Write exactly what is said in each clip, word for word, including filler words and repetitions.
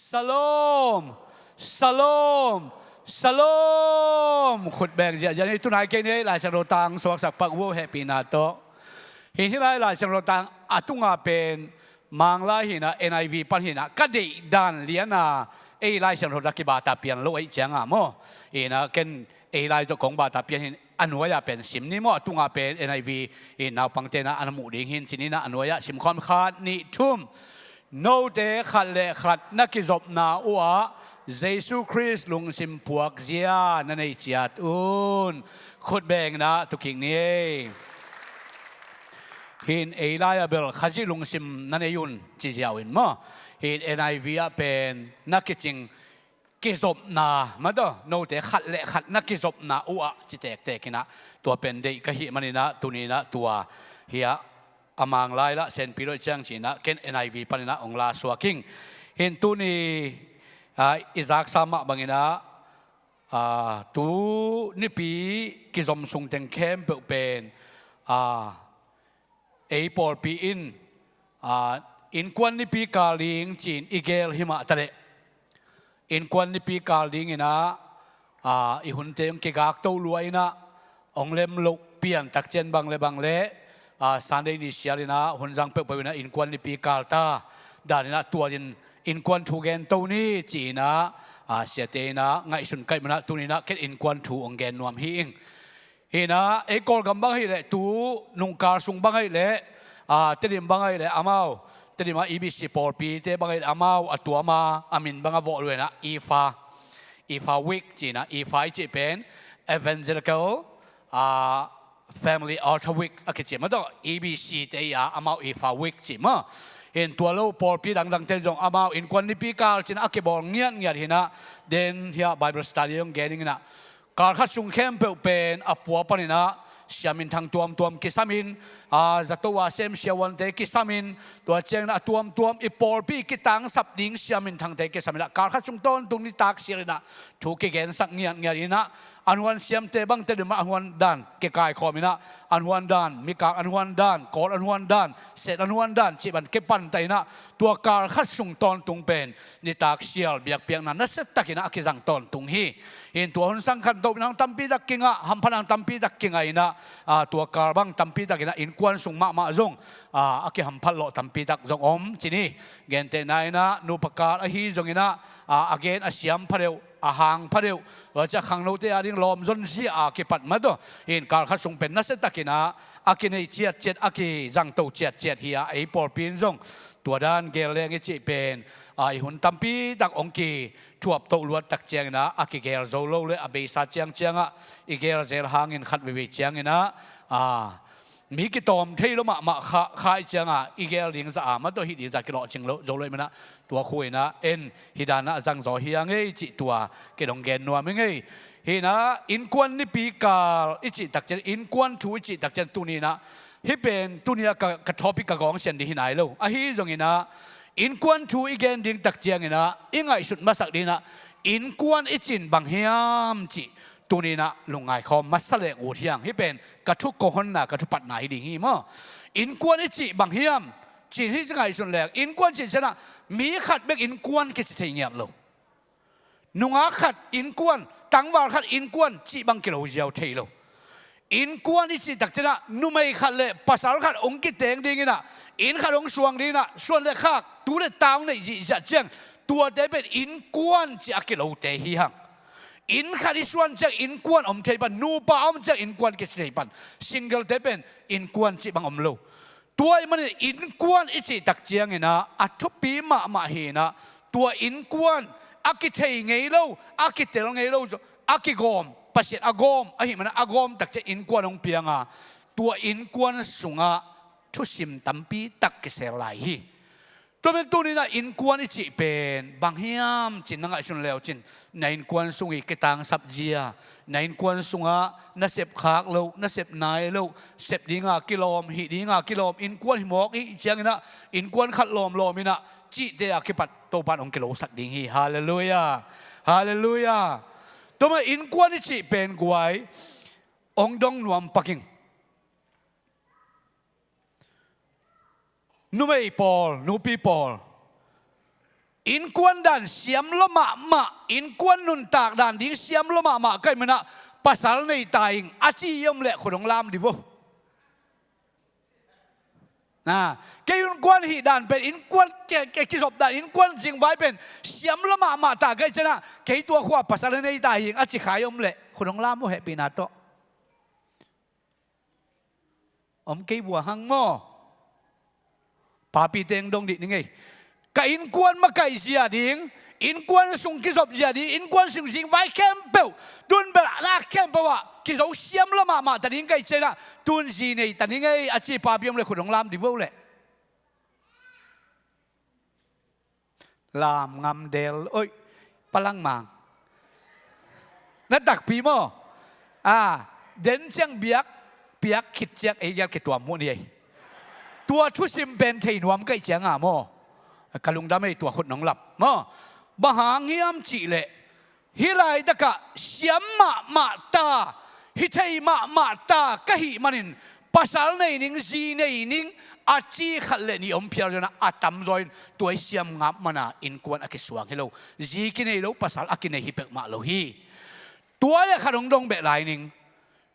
Shalom, shalom, shalom. Khut beng ziahziah ni. Tunai kei ni Lai Siangtho tang suaksak pak uh hehpihna tawh. Hih hi lai Lai Siangtho tang a tunga pen Manglai hi na, N I V pan hi na, ka deih dan liana ei Lai Siangtho tang kibata pian lo ahih cianga maw. Hi na ken ei lai tawh kong bata pian hi na, a nuai-ah pen sim ni maw, a tungah pen N I V in naupangte na a na muh ding hi na, ci ni na, a nuai-ah sim khawm, khat, nih, thum. Note khat le khat na kizopna uhah Jesu Khrist lungsim puakzia na nei ciat un. Khut beng na tu kik ni ei. Hi na ei lai-ah bel Khazih lungsim na nei un ci ziau in maw. Hi na N I V ah pen na kicing kizopna, mataw, note khat le khat na kizopna uhah ci tektek hi na, tua pen deih ka hih manin ah tuni in ah tua hi a, a Manglai lah senpi lo ciang ci in ah ken N I V panin ah hong la suak ing. Hi na tuni, ah, i zaksa mah bangin ah, ah, tu nipi kizom sung teng khempeuh pen, ah, ei pawlpi in, aa, innkuan nipi kal ding ci-in i gel hi mah taleh, innkuan nipi kal dingin ah, aa, i hunte hong kigakto lua in ah, hong lem loh piantak ciang bang le bang le, aa, Sunday ni sialin ah hun zang peuhpeuh in ah innkuan nipi kal ta danin ah tualin innkuan thu gento ni ci-in ah, aa, siate in ah ngaihsun ka hih manin ah tuni in ah ken innkuan thu hong gen nuam hi ing. Hi na, ei Kawlgam bang ahih leh tu nungkal sung bang ahih leh, aa, Tedim bang ahih leh amau, Tedim ah E B C pawlpite bang ahih leh amau a tuam a, a min bang a vawh lua in ah, Ephah, Ephah Week ci in ah, Ephah i cih pen Evangelical, aa, Family Altar Week a kici mataw, E B C te i a, amau Ephah Week ci maw. Hi na tua lo pawlpi dangdangte zong amau innkuan nipi kal ci in ah a kibawl ngiatngiat hi na, den hiah Bible study hong gen ing in ah, kal khat sung khempeuh pen a pua panin ah siaminthang tuamtuam kisam in, aa, zato a sem siavuante kisam in, tua ciangin ah a tuamtuam i pawlpi kitangsap ding siaminthangte kisam in ah kal khat sung tawntung nitak sialin ah thu kigensak ngiatngiat in ah, an huan siamte bang Tedim ah an huan dan kikaikhawm in ah, an huan dan, mikang an huan dan, Kawl an huan dan, Set an huan dan cih bang kipan ta in ah, tua kal khat sung tawntung pen nitak sial biakpiakna nasia takin ah a kizang tawntung hi. Hi na tua hun sang khantohna tampi tak kingah, hamphatna tampi tak kingah in ah, aa, tua kal bang tampi takin ah innkuan sung mahmah zong, aa, a kihamphat lawh tampi tak zong om ci ni. Gentehna in ah nupa kal ahi zongin ah, aa, a gen a siam pha deuh, a hang pha deuh, tua ciang khangnote a ding lawm zonzia a kipat mataw. Hi na kal khat sung pen nasia takin ah a kinei ciatciat, a kizangto ciatciat hi a, ei pawlpi in zong tua dan gel leng i cih pen, aa, i hun tampi tak hong kithuaptoh luat tak ciangin ah a kigel zo lo le a beisa ciangciang ah i gel zel hangin khat veivei ciangin ah, aa, mi kitawm thei lo mahmah kha, kha i ciang a i gel ding zah a mataw hih ding zah kilawhcing lo, zo lo ahih manin ah tua khu in ah en hih dan ah a zangzaw hi a ngei cih tua kidong gen nuam i ngei. Hi na, innkuan nipi kal i cih tak ciang, innkuan thu i cih tak ciang tuni in ah, hih pen tuni a ka, ka topic ka gawng sian ding hi nai lo. Ahi zongin ah, innkuan thu i gen ding tak ciangin ah, i ngaihsut masak ding in ah, innkuan i cih in bang hiam cih tuni in ah lungngai khawm masa leng ut hi hang. Hih pen ka thu kong honna, ka thu patna hi ding hi maw. Innkuan i cih bang hiam cih hih ci ngaihsun leng, innkuan cih ciang ah mi khat bek innkuan kici thei ngiat lo. Nungak khat innkuan, tangval khat innkuan cih bang kilo ziau thei lo. Innkuan i cih tak ciang ah numei khat le pasal khat hong kiteng dingin ah, inn khat hong suang dingin ah, suan le khak, tu le ta hong neih zihziah ciang, tuate pen innkuan cih a kilote hi hang. Inn khat i suan ciang innkuan om thei pan, nupa a om ciang innkuan kici thei pan, single-te pen innkuan cih bang om lo. Tua ahih manin innkuan i cih tak ciangin ah a thupi mahmah hi in ah, tua innkuan a kithei ngei lo, a kitel ngei lo, a kigawm, Pasian a gawm ahih manin ah a gawm tak ciang innkuan hong piang a, tua innkuan sungah thusim tampi tak kisel lai hi. Tua pen tuni in ah innkuan i cih pen bang hiam cih na ngaihsun leu cin, na innkuan sung i kitangsap zia, na innkuan sungah na sep khak loh, na sep nai loh, sep dinga kilawm, hih dinga kilawm, innkuan hi mawk i ciangin ah, innkuan khat lawmlawm in ah cihte a kipat Topa in hong kilosak ding hi. Halleluiah. Halleluiah. Tua mah innkuan i cih pen guai hong dong nuam pak ing. Numei pawl, nupi pawl, Innkuan dan siam lua mahmah, innkuan nuntak dan ding siam lua mahmah ka hih manin ah pasal nei ta ing a ci om leh khut hong lam dih vo. Na, kei innkuan hih dan pen, innkuan ke, ke kizop dan, innkuan zingvai pen siam lua mahmah ta ka hih ciangin ah kei tua khua pasal nei ta ing a ci kha om leh khut hong lam vo, hehpihna tawh. Om kei vua hang maw. Papi teng dong dih ni ngei. Ka innkuan makaih zia ding, innkuan sung kizop zia ding, innkuan sung zingvai khempeuh, tun bel na khempeuh ah kizo siam lua mahmah ta ding ka hih ciangin ah tun zi nei ta ni ngei a ci papi om leh khut hong lam dih vo leh. Lam ngam del, oi, palangmang. Na takpi maw? A, den ciang biak, piak khit ciang ei gel kituam muh ni ei. Tua thusim pen thei nuam ka hih ciang a maw. Ka lungdam ei, tua khut nong lap maw. Bang hang hiam cih leh, hih laitakah siam mahmah ta, hi thei mahmah ta ka hih manin pasal nei ning, zi nei ning a ci khat leh nih om phial zongin ah a tamzaw in tua i siam ngap manin ah innkuan a kisuang hi lo. Zi kinei lo, pasal a kinei hi peuhmah lo hi. Tua leh khat hong dong beh lai ning.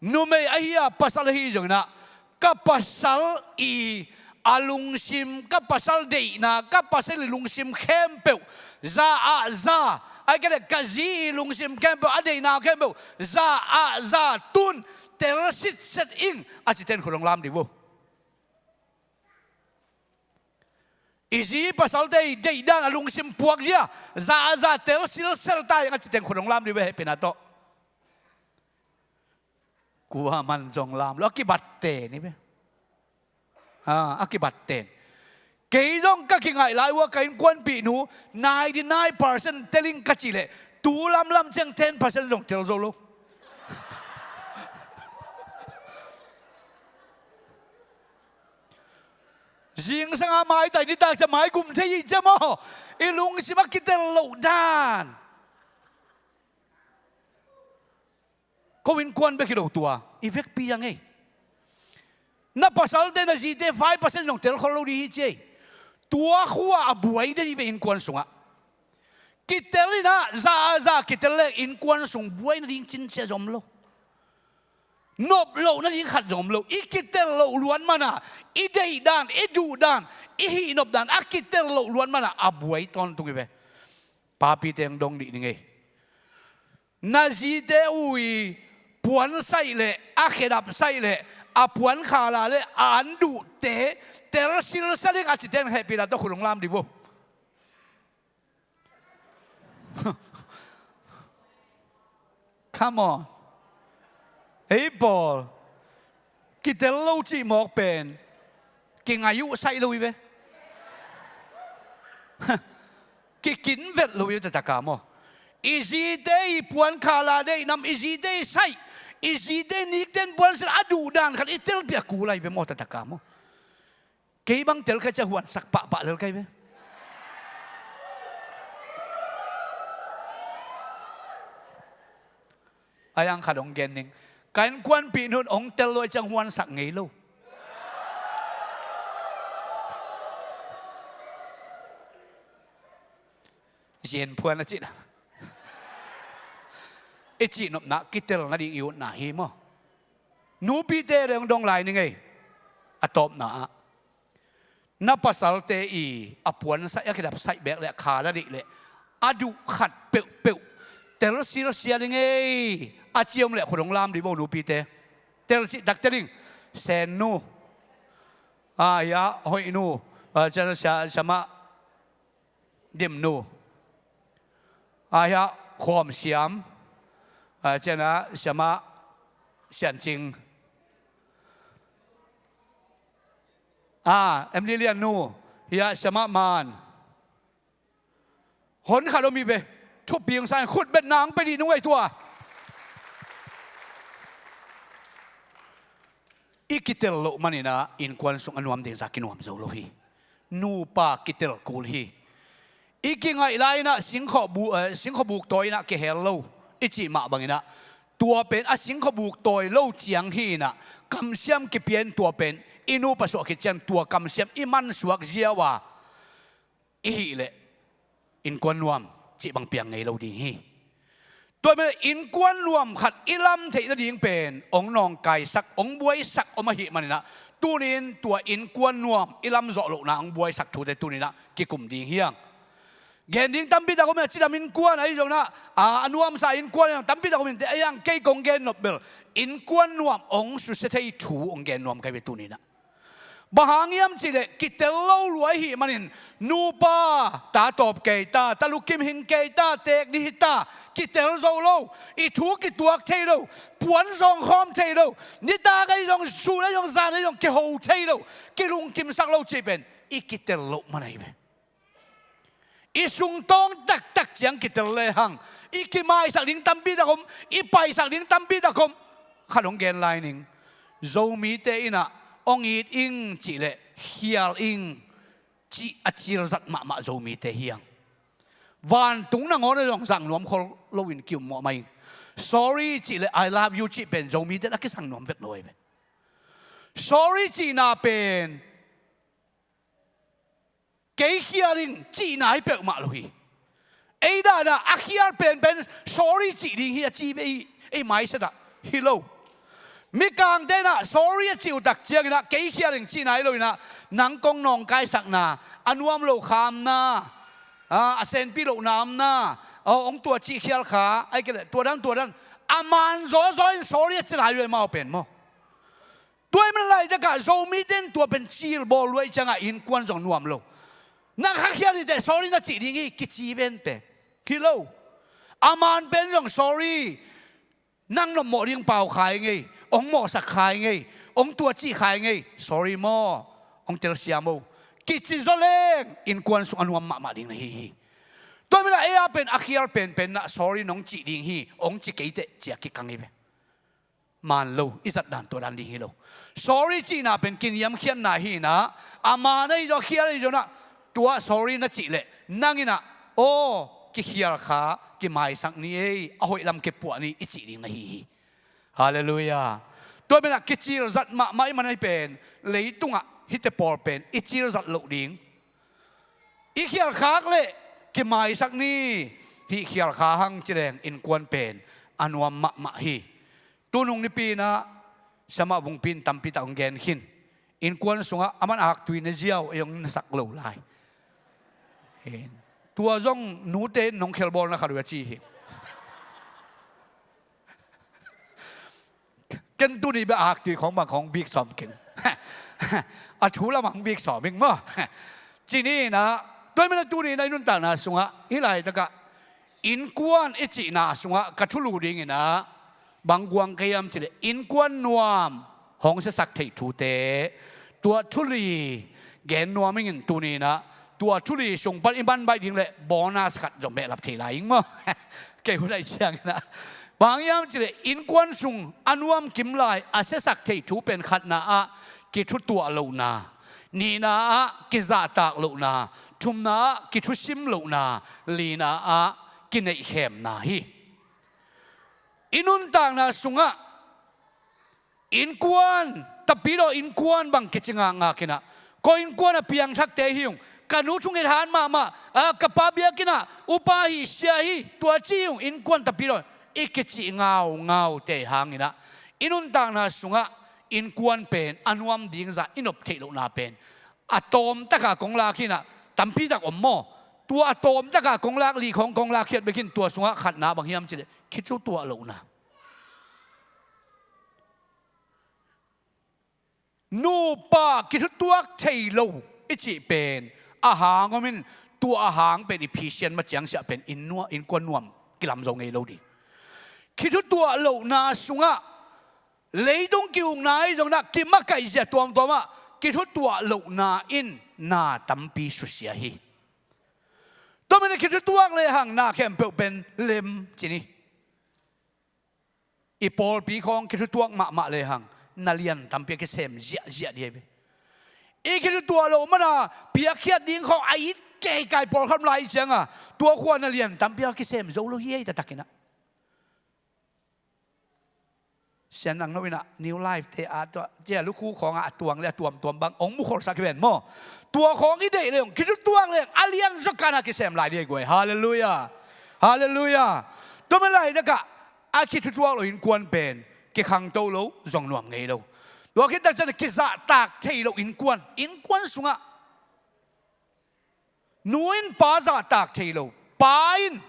Numei ahi a pasal ahi zongin ah, ka pasal i a lungsim, ka pasal deihna, ka pasal i lungsim khempeuh za ah za, a kei leh ka zi i lungsim khempeuh, a deihna khempeuh za ah za, tun tel sitset ing a ci ten khut hong lam dih vo. I zi pasalte i deihdan a lungsim puak zia za ah za tel silsel ta ing a ci ten khut hong lam dih vo, hehpihna tawh. Kuaman zong lam lo, a kibat ten hi ve. A, a kibat ten. Kei zong ka kingaih lai uh a, ka innkuanpihnu ninety nine percent tel ing ka cih leh, tu lamlam ciang ten percent zong tel zo lo. Zingsang a maitai nitak ciang maigum thei hi ciang maw. I lungsim a kitel loh dan. Ko innkuan bek hi lo tua, i vekpi a ngei. Na pasalte, na zite five percent zong telkhol lo ding hi ci ei. Tua khua a buai den hi ve innkuan sungah. Kitel in ah, za ah za kitel leh innkuan sung buai nading cincia zong om lo. Nop loh nading khat zong om lo. I kitel loh luat manin ah, i deih dan, i duh dan, i hih nop dan a kitel loh luat manin ah a buai tawntung hi ve. Papi teng dong dih ni ngei. Na zite uh i puan saih leh, a khedap saih leh, a puan khala leh a an duhte tel silsel ing a ci ten hehpihna tawh khut hong lam dih vo. Come on. Ei pawl. Kitel lo cih mawk pen kingai uh saih lo hi ve. Kikin vet lo hi ve, taktak a maw. I zite i puan khala deih nam, i zite i saih, i zite i nikten puan saih a duh dan khat i telpiak kul lai ve maw, taktak a maw. Kei bang tel kha ciang huansak pahpah lel kai ve. A yang khat hong gen ning. Ka innkuanpihnu in hong tel lo ahih ciang huansak ngei lo. Zian phuan a cihna. I cihnopna kitelna ding i utna hi maw. Nupite dong dong lai ni ngei. A tawpna ah, na pasalte i a puan saih, a khedap saih beek leh a khala deih leh a duh khat peuhpeuh tel silsial ing ei a ci om leh khut hong lam dih vo nupite. Tel cih tak tel ing. Sennu. A, hiah Hoihnu. A, cian a sia, siamah Dimnu. A, hiah Khawm Siam. A, cian a siamah Sian Cing. A, em ni Liannu. Hiah siamah Man. Hon khat om hi ve. Thupi hong sa in khut betna hong pia dih nung ei tua. I kitel loh manin ah innkuan sung a nuam ding zah kinuam zo lo hi. Nupa kitel kul hi. I kingaih lai-in ah singkhawh bu-, eh, singkhawh buk tawi-in ah kihel lo i cih mah bangin ah, tua pen a singkhawh buk tawi lo ciang hi-in ah, kamsiam kipia-in tua pen i nupa suah khit ciang tua kamsiam i mansuak ziau a, i hih leh innkuan nuam cih bang piang ngei lo ding hi. Tua manin innkuan nuam khat i lam theih nading pen hong nawngkaisak, hong buaisak om ahih manin ah, tuni-in tua innkuan nuam i lam zawh lohna hong buaisak thute tuni-in ah kikum ding hi hang. Gen ding tampi tak om hi a, cidam innkuan ahi zongin ah, a, a nuamsa innkuan ahi zong tampi tak om hi inteh, ahi hang kei kong gen nop bel innkuan nuam hong susia thei thu hong gen nuam ka hi ve tuni-in ah. Bang hang hiam cih leh kitel lo lua i hih manin, nupa, ta tawp kei ta, ta lukim hing kei ta, teek ding hi ta, kitel zo lo, i thu kituak thei lo, puan zawng khawm thei lo, nitak ahi zong, sun ahi zong, zan ahi zong kiho thei lo, kilungkimsak lo cih pen i kitel loh man ahi ve. I sungtawng taktak ciang kitel lehang, i kimaisak ding tampi tak om, i paisak ding tampi tak om. Khat hong gen lai ning. Zomite in ah hong it ing cih leh khial ing cih a cilzat mahmah Zomite hi hang. Vantung nangawn ah zong zang nuam khol loin ki-um mawh mai ing. Sorry cih leh I love you cih pen Zomite in a kizang nuam vet lo ahi ve. Sorry cihna pen kei khial ing cihna hi peuhmah lo hi. Ei dan ah a khial penpen sorry cih ding hi a ci ve, ei, ei mindset ah hi lo. Mikangte in ah sorry a cih uh tak ciangin ah kei khial ing cihna hi lo in ah, nang kong nawngkaisakna, a nuam lo khamna, a, a senpi lohna omna, aw, hong tua cih khial kha, ahih kei leh tua dan, tua dan, a man zawzaw in sorry a ci lai ve amau pen maw. Tua ahih manin laitakah Zomite in tua pen cilbawl lua ahih ciangah innkuan zong nuam lo. Na kha khial ni teh sorry na cih ding hi kici ven pen hi lo. A man pen zong sorry, nang nopmawh ding pau kha ing ei, hong mawhsak kha ing ei, hong tua cih kha ing ei, sorry maw, hong telsiam o, kici zaw leng innkuan sung a nuam mahmah ding na hi hi. Tua ahih manin ah ei a pen a khial penpen in ah sorry nong cih ding hi, hong ci kei teh ci-a kikang hi ve. Man lo, i zat dan tua dan ding hi lo. Sorry cihna pen kiniamkhiatna hi in ah, a man ahi zaw, khial ahi zaw in ah, tua sorry na cih leh nang in ah, aw, kikhial kha, kimaisak ni ei, a hoih lam kipuah ni i cih ding na hi hi. Halleluiah. Tua pen ah kicilzat mahmah i man ahi pen, leitungah hihte pawl pen i cilzat loh ding. I khial khak leh kimaisak ni, hih khial kha hang ci leng innkuan pen a nuam mahmah hi. Tunung nipi in ah siamah Vungpi in tampi tak hong gen khin. Innkuan sungah a man aktui na ziau, ei hong na sak lo lai. Tua zong nute in nong khelbawlna khat uh a ci hi. Ken tuni bek aktui khawng bang khawng bik sawm keng. A thu lamah hong bik sawm ing maw. Ci ni in ah, tua ahih manin ah tuni in ah i nuntakna sungah, hih laitakah innkuan i cihna sungah ka thulu ding in ah bang guang ka hiam cih leh, innkuan nuam hong siasak theih thute, tua thu li gen nuam ing in tuni in ah, tua thu li sung pan i man baih ding leh bonus khat zong behlap thei lai ing maw. Kei hun ahih ciangin ah, bang hang hiam cih leh innkuan sung a nuam kim lai a siasak theih thu pen khatna ah kithutuah lohna, nihna ah kizahtak lohna, thumna ah kithusim lohna, lina ah kineihkhemna hi. I nuntakna sungah innkuan, tapidaw innkuan bang kici ngakngak in ah, ko innkuan a piangthakte hi ung, ka nu thungethat mahmah, a, ka pa biakinn ah upa hi, sia hi, tua ci hi ung, innkuan tapidaw i kici ngaungaute hang in ah, i nuntakna sungah innkuan pen a nuam ding zah i nop theih lohna pen a tawmtaka kong lak hi in ah, tampi tak om maw. Tua a tawmtaka kong lak li khawng kong lakkhiat bek in, tua sungah khatna bang hiam cih leh kithutuah lohna. Nupa kithutuak thei lo i cih pen a hang om in, tua a hang pen i phisian ma ciang siah pen inn nua-, innkuan nuam kilam zo ngei lo ding. Kithutuah lohna sungah leitung ki-ukna ahi zongin ah kimakaihzia tuamtuam ah kithutuah lohna in na tampi susia hi. Tua manin ah kithutuak lehang na khempeuh pen lem ci ni. I pawlpi khawng kithutuak mahmah lehang na lian tampi a kisem ziahziah ding hi ve. I kithutuah loh mana piakkhiat ding khawng a it keikai pawlkhat lai cianga tua khua na lian tampi a kisem zo lo hi ei, taktakin ah. Sian Nang No in ah New Life te a tua cia lukhu khawngah a tuang le a tuamtuam bang hong mukholsak hi ven maw. Tua khawng i deih le hong khithutuak le a lian zawkana kisem lai dih hi guai. Halleluiah. Halleluiah. Tua mah lai takah a khithutuak lo innkuan pen kikhangto lo, zong nuam ngei lo. Tua khit takciang kizahtak thei lo innkuan, innkuan sungah nu in pa zahtak thei lo, pa in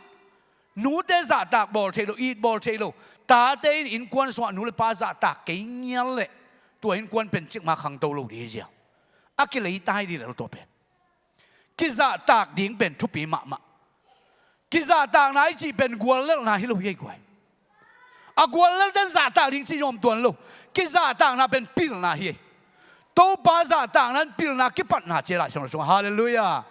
nute zahtak bawl thei lo, it bawl thei lo. Tate in innkuan sungah nu le pa zahtak kei ngial leh tua innkuan pen cikmah khangto lo dih hi ziau. A kileitai dih lel tua pen. Kizahtak ding pen thupi mahmah. Kizahtakna i cih pen guallelhna hi lo hi ei guai. A guallelhten zahtak ding cih nuam tuan lo. Kizahtakna pen pilna hi ei. Topa zahtakna in pilna kipatna ci a Lai Siangtho sungah. Halleluiah.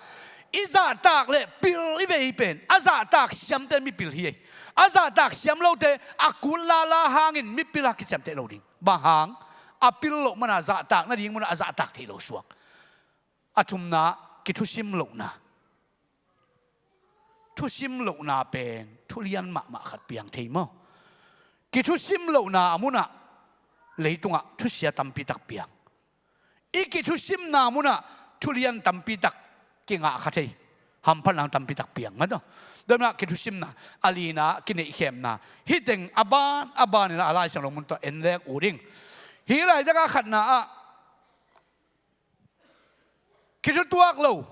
I zahtak le pil i vei pen a zahtak siamte mipil hi ei. A zahtak siam lote a kut lala hangin mipil a kiciamteh lo ding. Bang hang? A pil loh mana zahtak nading munah a zahtak theih lo suak. A thumna, kithusim lohna. Thusim lohna pen thulian mahmah khat piang thei maw? Kithusim lohna a munah leitungah thusia tampi tak piang. I kithusimna munah thulian tampi tak kingah kha thei. Hamphatna tampi tak piang mataw. Tua munah kithusimna, a lina kineihkhemna. Hih teng a ban a banin a Lai Siangtho mun tawh en lek uh ding. Hih laitakah khatna ah Kithutuak lo.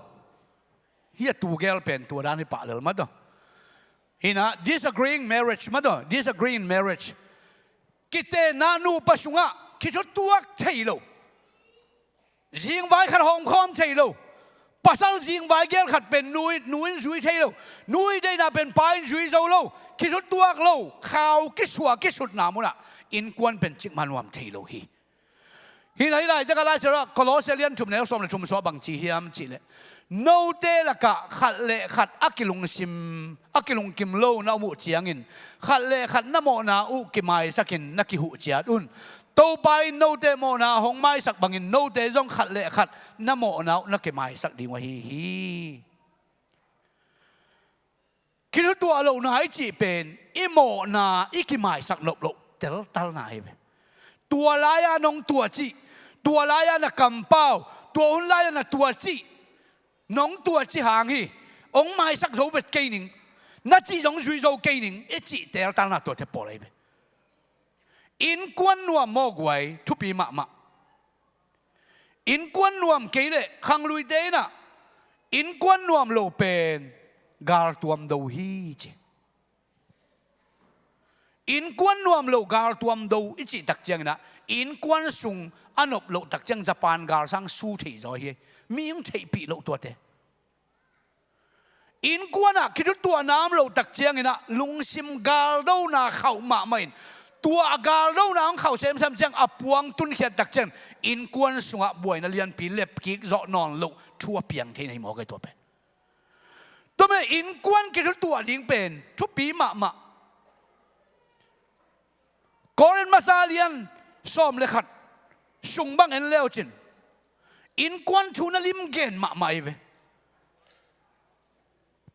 Hih a tu gel pen tua dan hi pah lel mataw. Hih na disagreeing marriage mataw, disagreeing marriage. Kitenna nupa sungah kithutuak thei lo. Zingvai khat hawmkhawm thei lo. Pasal zingvai gel khat pen nu in, nu in zui thei lo. Nu i deihna pen pa in zui zo lo. Kithutuak lo. Khau kisua kisutna munah innkuan pen cikmah nuam thei lo hi. Hih na hih laitakah Lai Siangtho ah Kolose lian thum neu sawm le thum sungah bang ci hiam cihleh, note lakah khat le khat a kilungsim, a kilungkim lo na om uh ciangin khat le khat na mawhna uh kimaisakin na kihuh ciat un. Topa in note mawhna hong maisak bangin note zong khat le khat na mawhna uh na kimaisak ding uh ahi hi. Kithutuah lohna i cih pen i mawhna i kimaisak nop loh teltalna hi ve. Tua lai-a nong tuacih, tua lai-a na kampau, tua hun lai-a na tuacih, nong tuacih hang hi. Hong maisak zo vet kei ning, na cih zong zui zo kei ning i cih teltalna tuate pawl ahi ve. Innkuan nuam mawk guai thupi mahmah. Innkuan nuam kei leh khangluite innah innkuan nuam lo pen galtuam do hi ci. Innkuan nuam lo galtuam do i cih tak cianginah innkuan sung a nop loh tak ciang Japan galsang su thei zaw hi. Mi hong theihpih loh tuate. Innkuanah kithutuahna om loh tak cianginah lungsim galdona khauh mahmah in tua a galdona hong khauh semsem ciang a puang tunkhiat tak ciang innkuan sungah buaina lianpi lepkik zawh nawn loh thu a piang thei na hi mawk ei tua pen. Tua meh innkuan kithutuah ding pen thupi mahmah. Korin masa lian sawm le khat sung bang en leucin innkuan thu na limgen mahmah hi ve.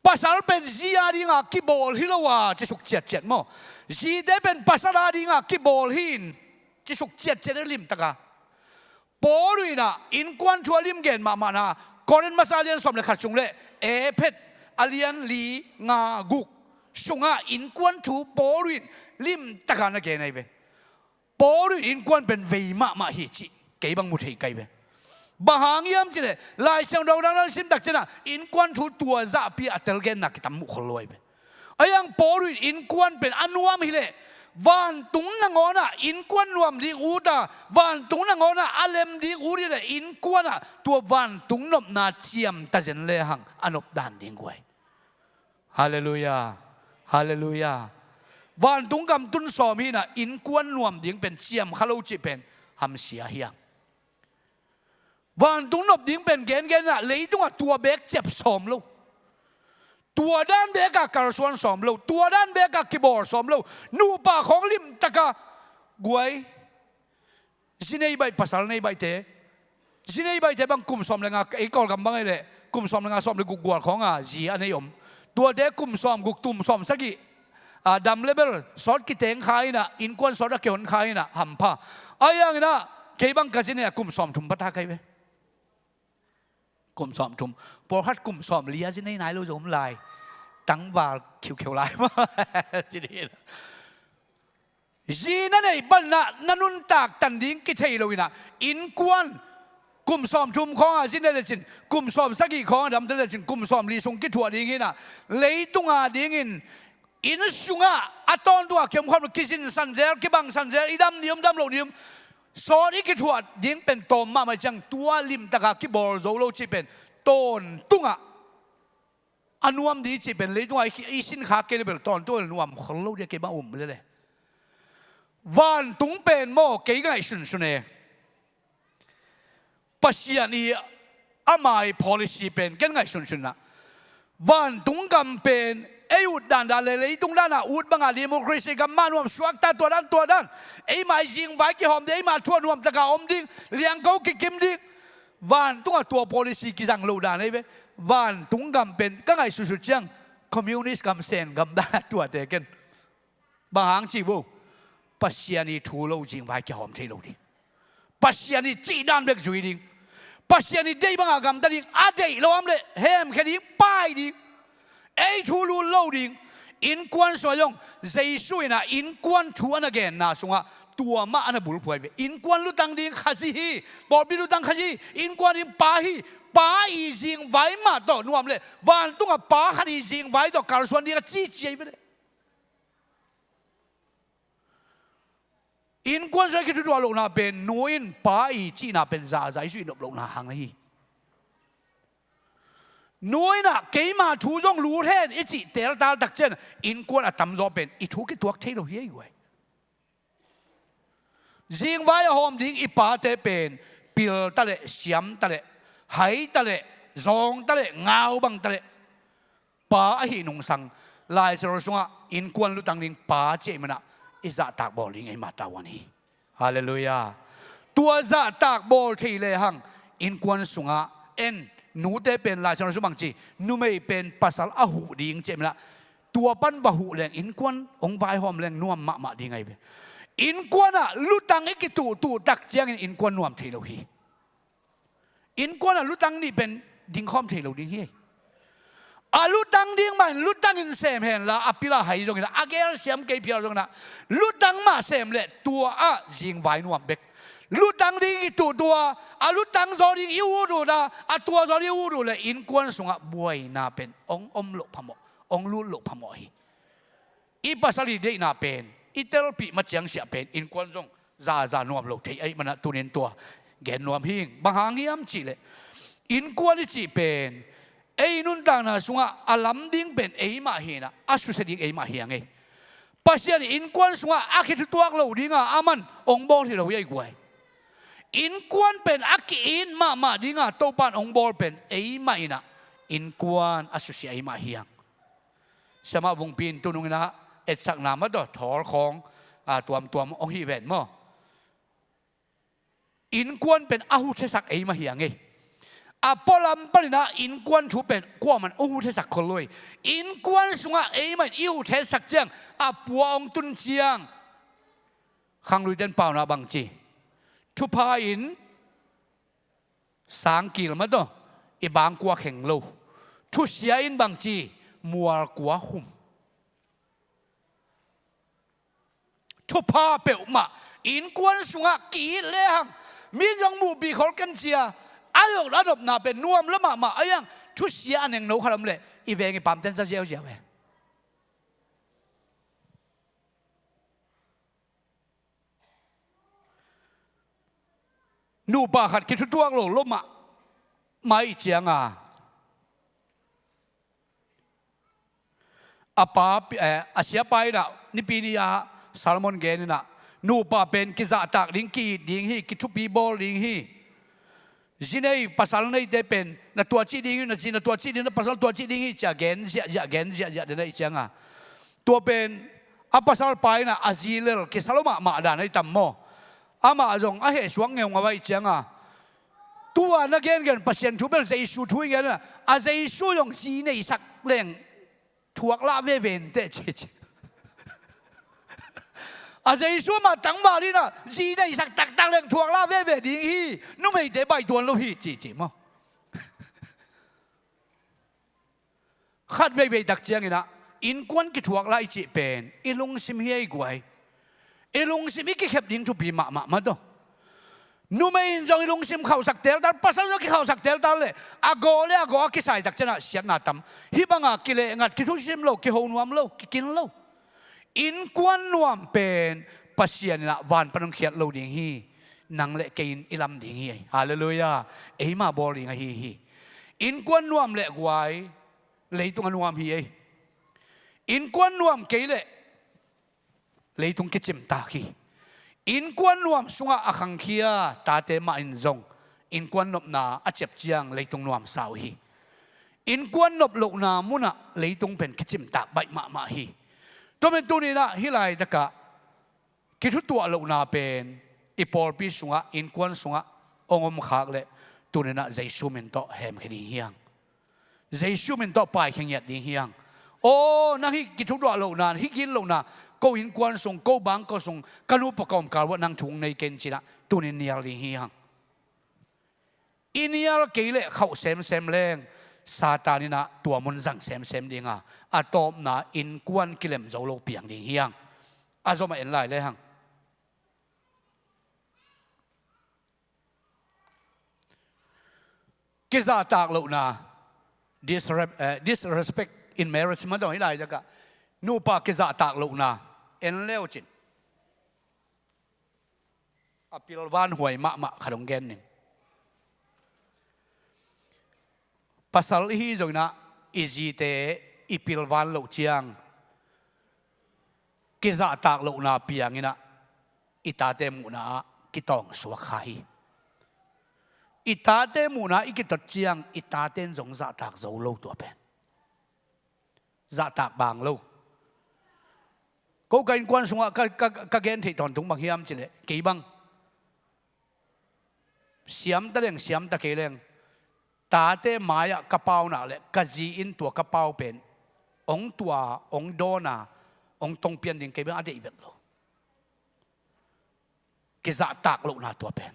Pasal pen zi a dinga kibawl hi lo a cisuk ciatciat maw? Zite pen pasal a dinga kibawl hi in cisuk ciatciat hi limtaka. Paul in ah innkuan thu a limgen mahmahna Korin masa lian sawm le khat sung le Efet a lian li nga guk sungah innkuan thu Paul in limtaka na gen ahi ve. Paul in innkuan pen vei mahmah hi cih kei bang mu thei kai ve. Bang hang hiam cihleh Lai Siangtho dangdang sim tak cianah innkuan thu tua zahpi a telgenna kitam muh khol lo ahi ve. Ahi hang Paul in innkuan pen a nuam hileh vantung nangawnah innkuan nuam ding uta, vantung nangawnah a lem ding ut hileh innkuanah tua vantung nopna ciamta zen lehang a nop dan ding guai. Halleluiah. Halleluiah. Vantung gam tun sawm hinah innkuan nuam ding pen ciam kha lo cih pen hamsia hiang. Vantung nop ding pen gengen inah leitungah tua beek ciap sawm lo. Tua dan beekah kalsuan sawm lo. Tua dan beekah kibawl sawm lo. Nupa khawng limtaka guai. Zi nei baih pasal nei baihte. Zi nei baihte bang kum sawm le nga, ei Kawlgam bang ei leh kum sawm le nga sawm le guk gual khawnga zi a nei om. Tuate kum sawm guk tum sawm sagih A, dam le bel sawt kiteng kha inah, innkuan sawt a kihon kha inah hampha. Ahi hanginah kei bang ka zin inah kum sawmthum pha ta ka hi ve. Kum sawmthum. Pawlkhat kum sawmli a zin nei nai lo zong om lai. Tangval khiukheu lai mah. Ci dih inah. Zi na neih paninah na nuntak tan ding kithei lo inah, innkuan kum sawmthum khawngah zin le lecin, kum sawmsagih khawngah damte lecin, kum sawmli sung kithuah ding hinah, leitunga dingin inn sungah a tawntungah kiomkhawm lo, kizinsan zel, kibangsan zel, i dam ni om, dam loh ni om, sawt i kithuah ding pen tawm mahmah ciang tua limtaka kibawl zo lo cih pen tawntungah a nuam dih cih pen leitungah i, i sinkha kei le bel tawntung nuam khol lo dih a, kei bang um lele. Vantung pen maw, kei ka ngaihsunsun e, Pasian i ama i policy pen ken ngaihsunsun ah, vantung gam pen ei ut dandan le leitung danah ut bangah democracy gam mah nuam suakta, tua dan tua dan, eima i zingvai kihawm ding, eima thu a nuamtaka om ding, liangko kikim ding. Vantungah tua policy kizang lo dan ei ve. Vantung gam pen ka ngaihsutsut ciang communist gam, Sen gam dan a tuate ken. Bang hang ci vo? Pasian i thu lo zingvai kihawm thei lo ding. Pasian i cih dan bek zui ding. Pasian i deih bangah gamta ding. A deih lo om le hemkhia ding, pai ding. Ei thu lut lo ding. Innkuan sungah zong Jesu inah innkuan thu a na genna sungah tua mah a na bulphuai ve. Innkuan lutang ding Khazi hi. Pawlpi lutang Khazi hi. Innkuan ding Pa hi. Pa i zingvai mah tawh nuam le vantungah Pa khat i zingvai tawh kalsuan ding a cici ei ve le. Innkuan sungah kithutuah lohna pen nu in Pa i cihna pen zahzah i zuih nop lohna hang na hi. Nu inah keima thu zong lut hen i cih teltal takciang innkuan a tamzaw pen i thu kituak thei lo hi ei guai. Zingvai a hawm ding i pate pen pil ta leh, siam ta leh, hai ta leh, zawng ta leh, ngau bang ta leh, Pa ahi nungsang Lai Siangtho sungah innkuan lutang ding Pa cih manah i zahtak bawl ding eima tavuan hi. Halleluiah. Tua zahtak bawl thei lehang innkuan sungah en, nute pen Lai Siangtho sung bangci, numei pen pasal a huh ding cih manah tua pan va huh leng innkuan hong vaihawm leng nuam mahmah ding ahi ve. Innkuanah lutang i kituhtuh tak ciangin innkuan nuam thei lo hi. Innkuanah lutang nih pen dingkhawm thei lo ding hi. A lutang ding mah in lutang in sem henla, a pila hai zongin, a gelsiam kei phial zongin, lutang mah sem leh tua ah zingvai nuam bek. Lutang ding i tuhtuh a, a lutang zaw ding i utut a, a tua zaw ding i utut leh innkuan sungah buaina pen hong om loh phamawh, hong lut loh phamawh hi. I pasal i deihna pen i telpih maciang siah pen innkuan zong zaza nuam lo thei ahih manah tunin tua gen nuam hing. Bang hang hiam cihleh innkuan i cih pen ei nuntakna sungah a lam ding pen eimah hinah, a susia ding eimah hi a ngei. Pasian innkuan sungah a khithutuak lo dinga aman hong bawl hi lo hi a i guai. Innkuan pen a ki-it mahmah dinga Topan hong bawl pen eimah inah innkuan a susia eimah hi ang. Siamah Vungpi in tunung inah etsakna mah tawh thawl khawng, a, tuamtuam hong hih ven maw? Innkuan pen a huthiasak eimah hi a ngei. A pualam paninah innkuan thu pen kuaman hong huthiasak khol lo hi. Innkuan sungah eimah in i huthiasak ciang a pua hong tun ciang khangluiten pauna bangci, thupha in sangkil mah tawh i bangkua kheng lo. Thusia in bangci, mualkua khum. Thupha peuhmah innkuan sungah ki-it lehang min zong muhpih khol ken cia. A zong a nopna pen nuam la mahmah a iang. Thusia a nengno khat om leh i veng i pamten za ziauziau e. Nupa khat kithutuak lo lo mah mai cianga a pa, eh, a siapa inah nipi ni-a Solomon gen inah nupa pen kizahtak ding, ki-it ding hi, kithupi bawl ding hi. Zi nei pasal neite pen na tuacih ding hi, na zi na tuacih ding, na pasal tuacih ding hi cia gen ziahziah, gen ziahziah den ahi cianga tua pen a pasal pa inah a zi lel kisa lo mahmah dan ahi tam maw? Amah zong a hehsuak ngeungau ahi cianga tua na gengen Pasian thu bel Jesu thu i gen inah a Jesu zong zi neisak leng thuak lah veventeh cici. A Jesu amah tangval in ah zi neihsak taktak leng thuak la veve ding hi. Numeite baih tuan lo hi, ci ci maw? Khat veivei tak ciangin ah innkuan kithuak la i cih pen i lungsim hi ei guai. I lungsim i kikhep ding thupi mahmah mah tawh. Numei in zong i lungsim khauhsak teltal, pasal zong kikhauhsak teltal leh a gaw le a gaw a kisai tak ciangin ah siatna tam. Hih banga kileh ngat, kithusim lo, kiho nuam lo, kikin lo. Innkuan nuam pen Pasian in ah van pan hong khiat lo ding hi. Nang le kei in i lam ding hi. Halleluiah. Eima bawl ding ahi hi. Innkuan nuam leh guai, leitung a nuam hi ei. Innkuan nuam kei leh leitung kicimtak hi. Innkuan nuam sungah a khangkhia tate mah in zong innkuan nopna a ciap ciang leitung nuamsa uh hi. Innkuan nop lohna munah leitung pen kicimtak baih mahmah hi. Tua pen tuni in ah hih laitakah kithutuah lohna pen i pawlpi sungah, innkuan sungah hong om khak leh tuni in ah Jesu min tawh hemkhia ding hi hang. Jesu min tawh paikhia ngiat ding hi hang. Aw, nang hih kithutuah lohna, hih gin lohna, ko innkuan sung, ko bangkua sung, ka nupa kawmkal uah nang thu hong nei ken ci-in ah tuni in nial ding hi hang. I nial kei leh khauh semsem leng Satan in ah tua mun zang semsem ding a, a tawpna innkuan kilem zo lo piang ding hi hang. A zom a en lai le hang. Kizahtak lohna, disre-, eh, disrespect in marriage mah dong hi laitakah nupa kizahtak lohna en leucin a pilvan huai mahmah khat hong gen ning. Pasal i hi zongin ah i zite i pilvan loh ciang kizahtak lohna piangin ah i tate muhna ah kitawngsuak kha hi. I tate muhna i kitot ciang i tate in zong zahtak zo lo tua pen. Zahtak bang lo. Ko ka innkuan sungah ka, ka, ka gen theih tawntung bang hiam cih leh kei bang siamta leng siamta kei leng tate mai-ah ka pau nak leh ka zi in tua ka pau pen hong tua, hong dawn a, hong tongpian ding kei bang a deih vet lo. Kizahtak lohna tua pen.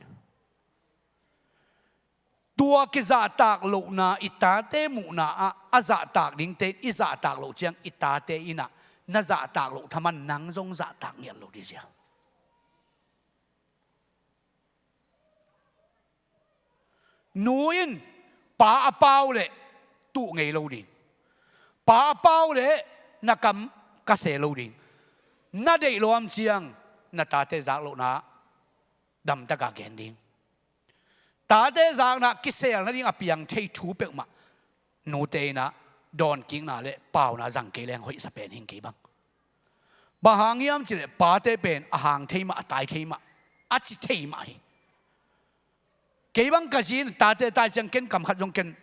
Tua kizahtak lohna i tate muhna ah a zahtak dingte in i zahtak loh ciang i tate in ah na zahtak loh thaman nang zong zahtak ngiat lo ding zia. Nu in pa a pau leh tuh ngei lo ding. Pa a pau leh na kam ka se lo ding. Na deih lo a om ciang na tate zak lohna damtak a gen ding. Tate zakna kisel nading a piang thei thu peuhmah nute in ah dawnkikna le pauna zang kei leng hoihsa pen hi ing kei bang. Bang hang hiam cih leh pate pen a hang thei mah, a tai thei mah, a ci thei mah hi. Kei bang ka zi in tate tai ciang ken kam khat zong ken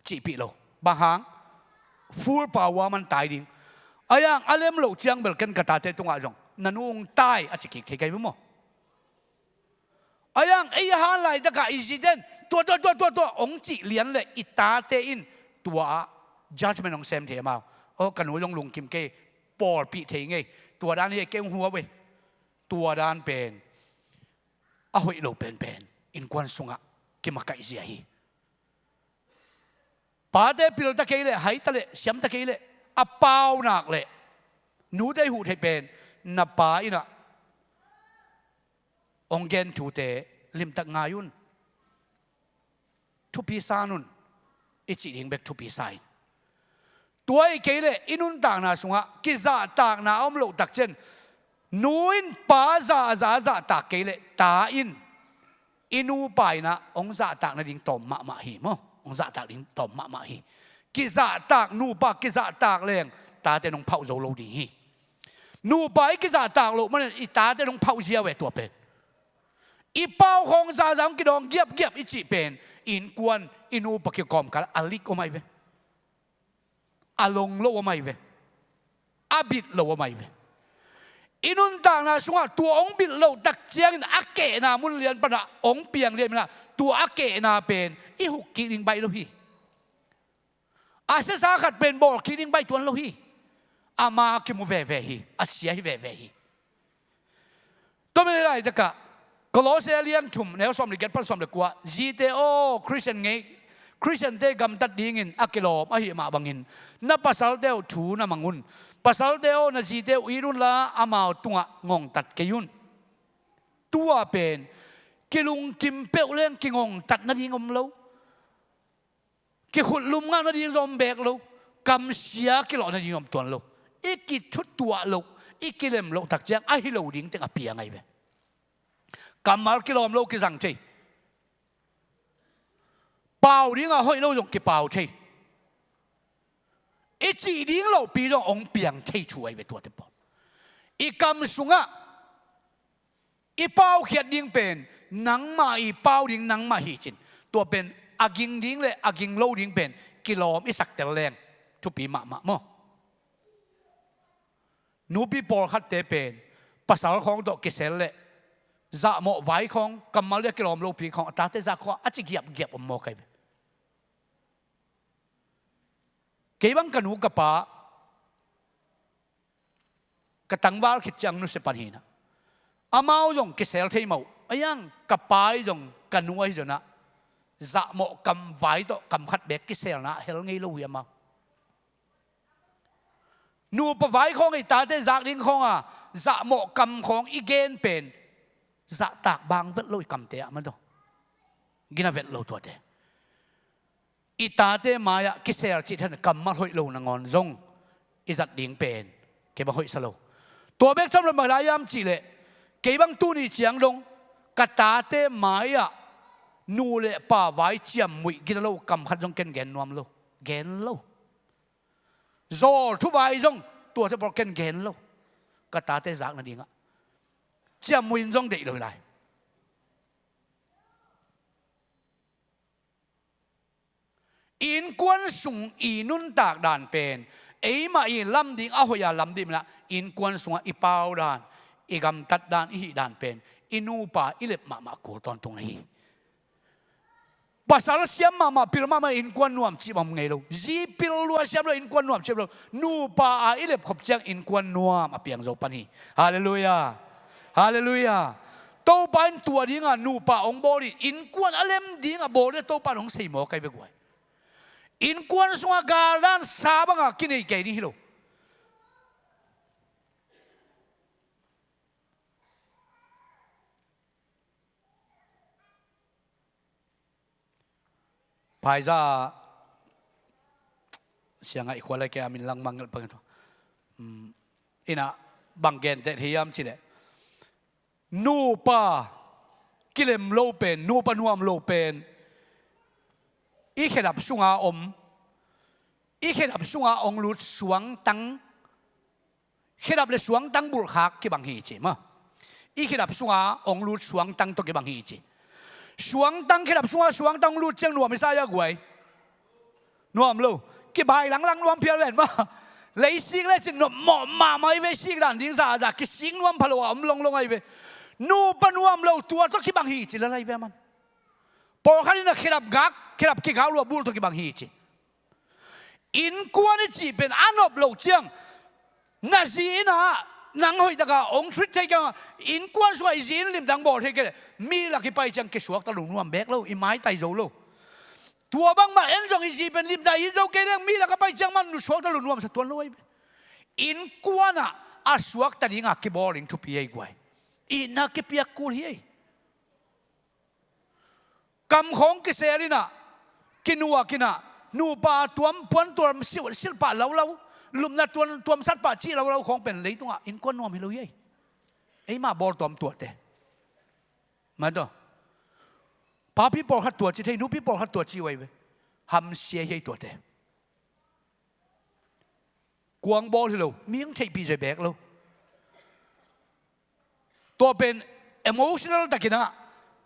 cihpih lo. Bang hang? Full power man tai ding. A yang a lem loh ciang bel ken ka tate tungah zong na nu ung tai a ci kik thei kei maw? A yang ei a han laitakah i zite in tua, tua, tua, tua, tua hong cih lian leh i tate in tua ah judgment hong sem thei amau. Aw, ka nu zong lungkim kei, pawlpih thei ngei. Tua dan hi kei hong huau ei. Tua dan pen a hoih lo penpen innkuan sungah kimakaih zia hi. Pate pilta kei leh, haita leh, siamta kei leh, a pau nak leh nute i huh theih pen na pa in ah hong gen thute limtak ngai un. Thupi san un. I cih ding bek thupi sa in. Tua hi kei leh i nuntakna sungah kizahtakna a om loh takciang nu in pa za a za a zahtak kei leh ta in i nupa in ah hong zahtak nading tawm mahmah hi maw? Hong zahtak ding tawm mahmah hi. Kizahtak, nupa kizahtak leng tate in hong phauh zo lo ding hi. Nupa i kizahtak loh manin i tate in hong phauh ziau e tua pen. I pau khawng zaza hong kidawng giapgiap i cih pen innkuan i nupa kikawmkal a lik om ahi ve. A long lo om ahi ve. A bit lo om ahi ve. I nuntakna sungah tua hong bit loh takciangin a kehna mun lian panah hong piang liam inah tua a kehna pen i huk kik ding baih lo hi. A siasa khat pen bawl kik ding baih tuan lo hi. Ama kimu veve hi. A sia hi veve hi. Tua manin hih laitakah Kolose a lian thum, neu sawm le giat pan sawm le kua, zite aw, Khristian ngei, Khristiante gamtat dingin a kilawm ahih mah bangin na pasalte uh thu na mang un. Pasalte aw, na zite uh it unla amau tungah ngongtat kei un. Tua pen kilungkim peuh leng kingongtat nading om lo. Kikhutlum ngah nading zong om beek lo. Kamsia kilawh nading om tuan lo. I kithutuah loh, i kilem loh tak ciang ahi lo ding teng a piang ahi ve. Kammal kilawm lo kizang thei. Pau dingah hoih lo zong kipau thei. I cih ding lohpi zong hong piang thei thu ahi ve tuate pawl. I kam sungah i paukhiat ding pen nangmah i pau ding nangmah hi cin. Tua pen a ging ding le a ging lo ding pen kilawm i saktel leng thupi mahmah maw? Nupi pawlkhatte pen pasal khawng tawh kisel le zahmawh vai khawng, kammal dia kilawm lopi khawng, a tate zak khawng a ci giapgiap om maw kai ve. Kei bang ka nu ka pa ka tangval khit ciang nusia pan hinah amau zong kisel thei mah uh. A iang ka pa i zong ka nu ahi zonah zahmawh kam vai tawh kam khat beek kiselna hel ngei lo hi amau. Nupa vai khawng i tate zak ding khawng a zahmawh kam khawng i gen pen zahtak bang vet lo i kamte ah mah daw. Gina vet lo tuate. I tate mai-ah kisel cih then kammal hoih lo nangawn zong i zat ding pen kei bang hoihsa lo. Tua bek tham lo mah lai hiam cihleh kei bang tuni ciang dong ka tate mai-ah nu le pa vai ciammuih gina lo kam khat zong ken gen nuam lo. Gen lo. Zawl thuvai zong tuate pawl ken gen lo. Ka tate zak nadingah ciammuih in zong deih lo lai. Innkuan sung i nuntak dan pen eimah i lam ding a hoih a lam ding inah innkuan sungah i pau dan, i gamtat dan, i hih dan pen i nupa i lep mahmah kul tawntung na hi. Pasal siam mahmah, pil mahmah innkuan nuam cih bang ngei lo. Zi pil lua siam lo innkuan nuam cih lo. Nupa a i lep khop ciang innkuan nuam a piang zo pan hi. Halleluiah. Halleluiah. Topa in tua dinga nupa hong bawl in innkuan a lem dinga bawl ding Topa in hong sei maw kai ve guai. Innkuan sungah galdan sa banga kinei kei ding hi lo. Phaizah siangah i khua lai kei a min langmang ngelh pang. Inah bang genteh hiam cileh nupa kilem lo pen, nupa nuam lo pen i khedap sunga om, i khedap sunga ong lut suangtang, khedap le suangtang bulhkhak kibang hi ci maw? I khedap sunga ong lut suangtang tawh kibang hi ci. Suangtang, khedap sunga suangtang ong lut ciang nuam i sa ia guai? Nuam lo. Kibai langlang nuam phial ven maw? Leisik le cin nuam mawh mahmah i ve, sik dan ding zaza kisik nuam phalo a om longlong ahi ve. Nupa nuam lo tua tawh kibang hi ci lel ahi ve man. Pawlkhat in a khedap gak, khedap kigak lua bulh tawh kibang hi ci. Innkuan i cih pen a nop loh ciang na zi innah nang hoihtaka hong treat thei kei a, innkuan sungah i zi in limdang bawl thei kei leh mi lak i pai ciang kisuakta lo nuam bek lo, i maitai zo lo. Tua bangmah en zong i zi pen limdang i zo kei leng mi lak a pai ciang man nu suakta lo nuamsa tuan lo ahi ve. Innkuanah a suakta dinga kibawl ding thupi ahi guai. Itna kipiak kul hi ei. Kamkhawng kisel innah, kinuak innah, nupa tuam puan tuam silh, silhpah laulau, lupna tuam, tuam satpah cih laulau khawng pen leitungah innkuan nuam hi lo hi ei. Eimah bawl tuam tuate. Mah tawh. Papi pawlkhat tua ci thei, nupi pawlkhat tua ci uh ahi ve. Hamsia hi ei tuate. Kuang bawl hi lo, mi hong theihpih zoi bek lo. Tua pen emotional takinah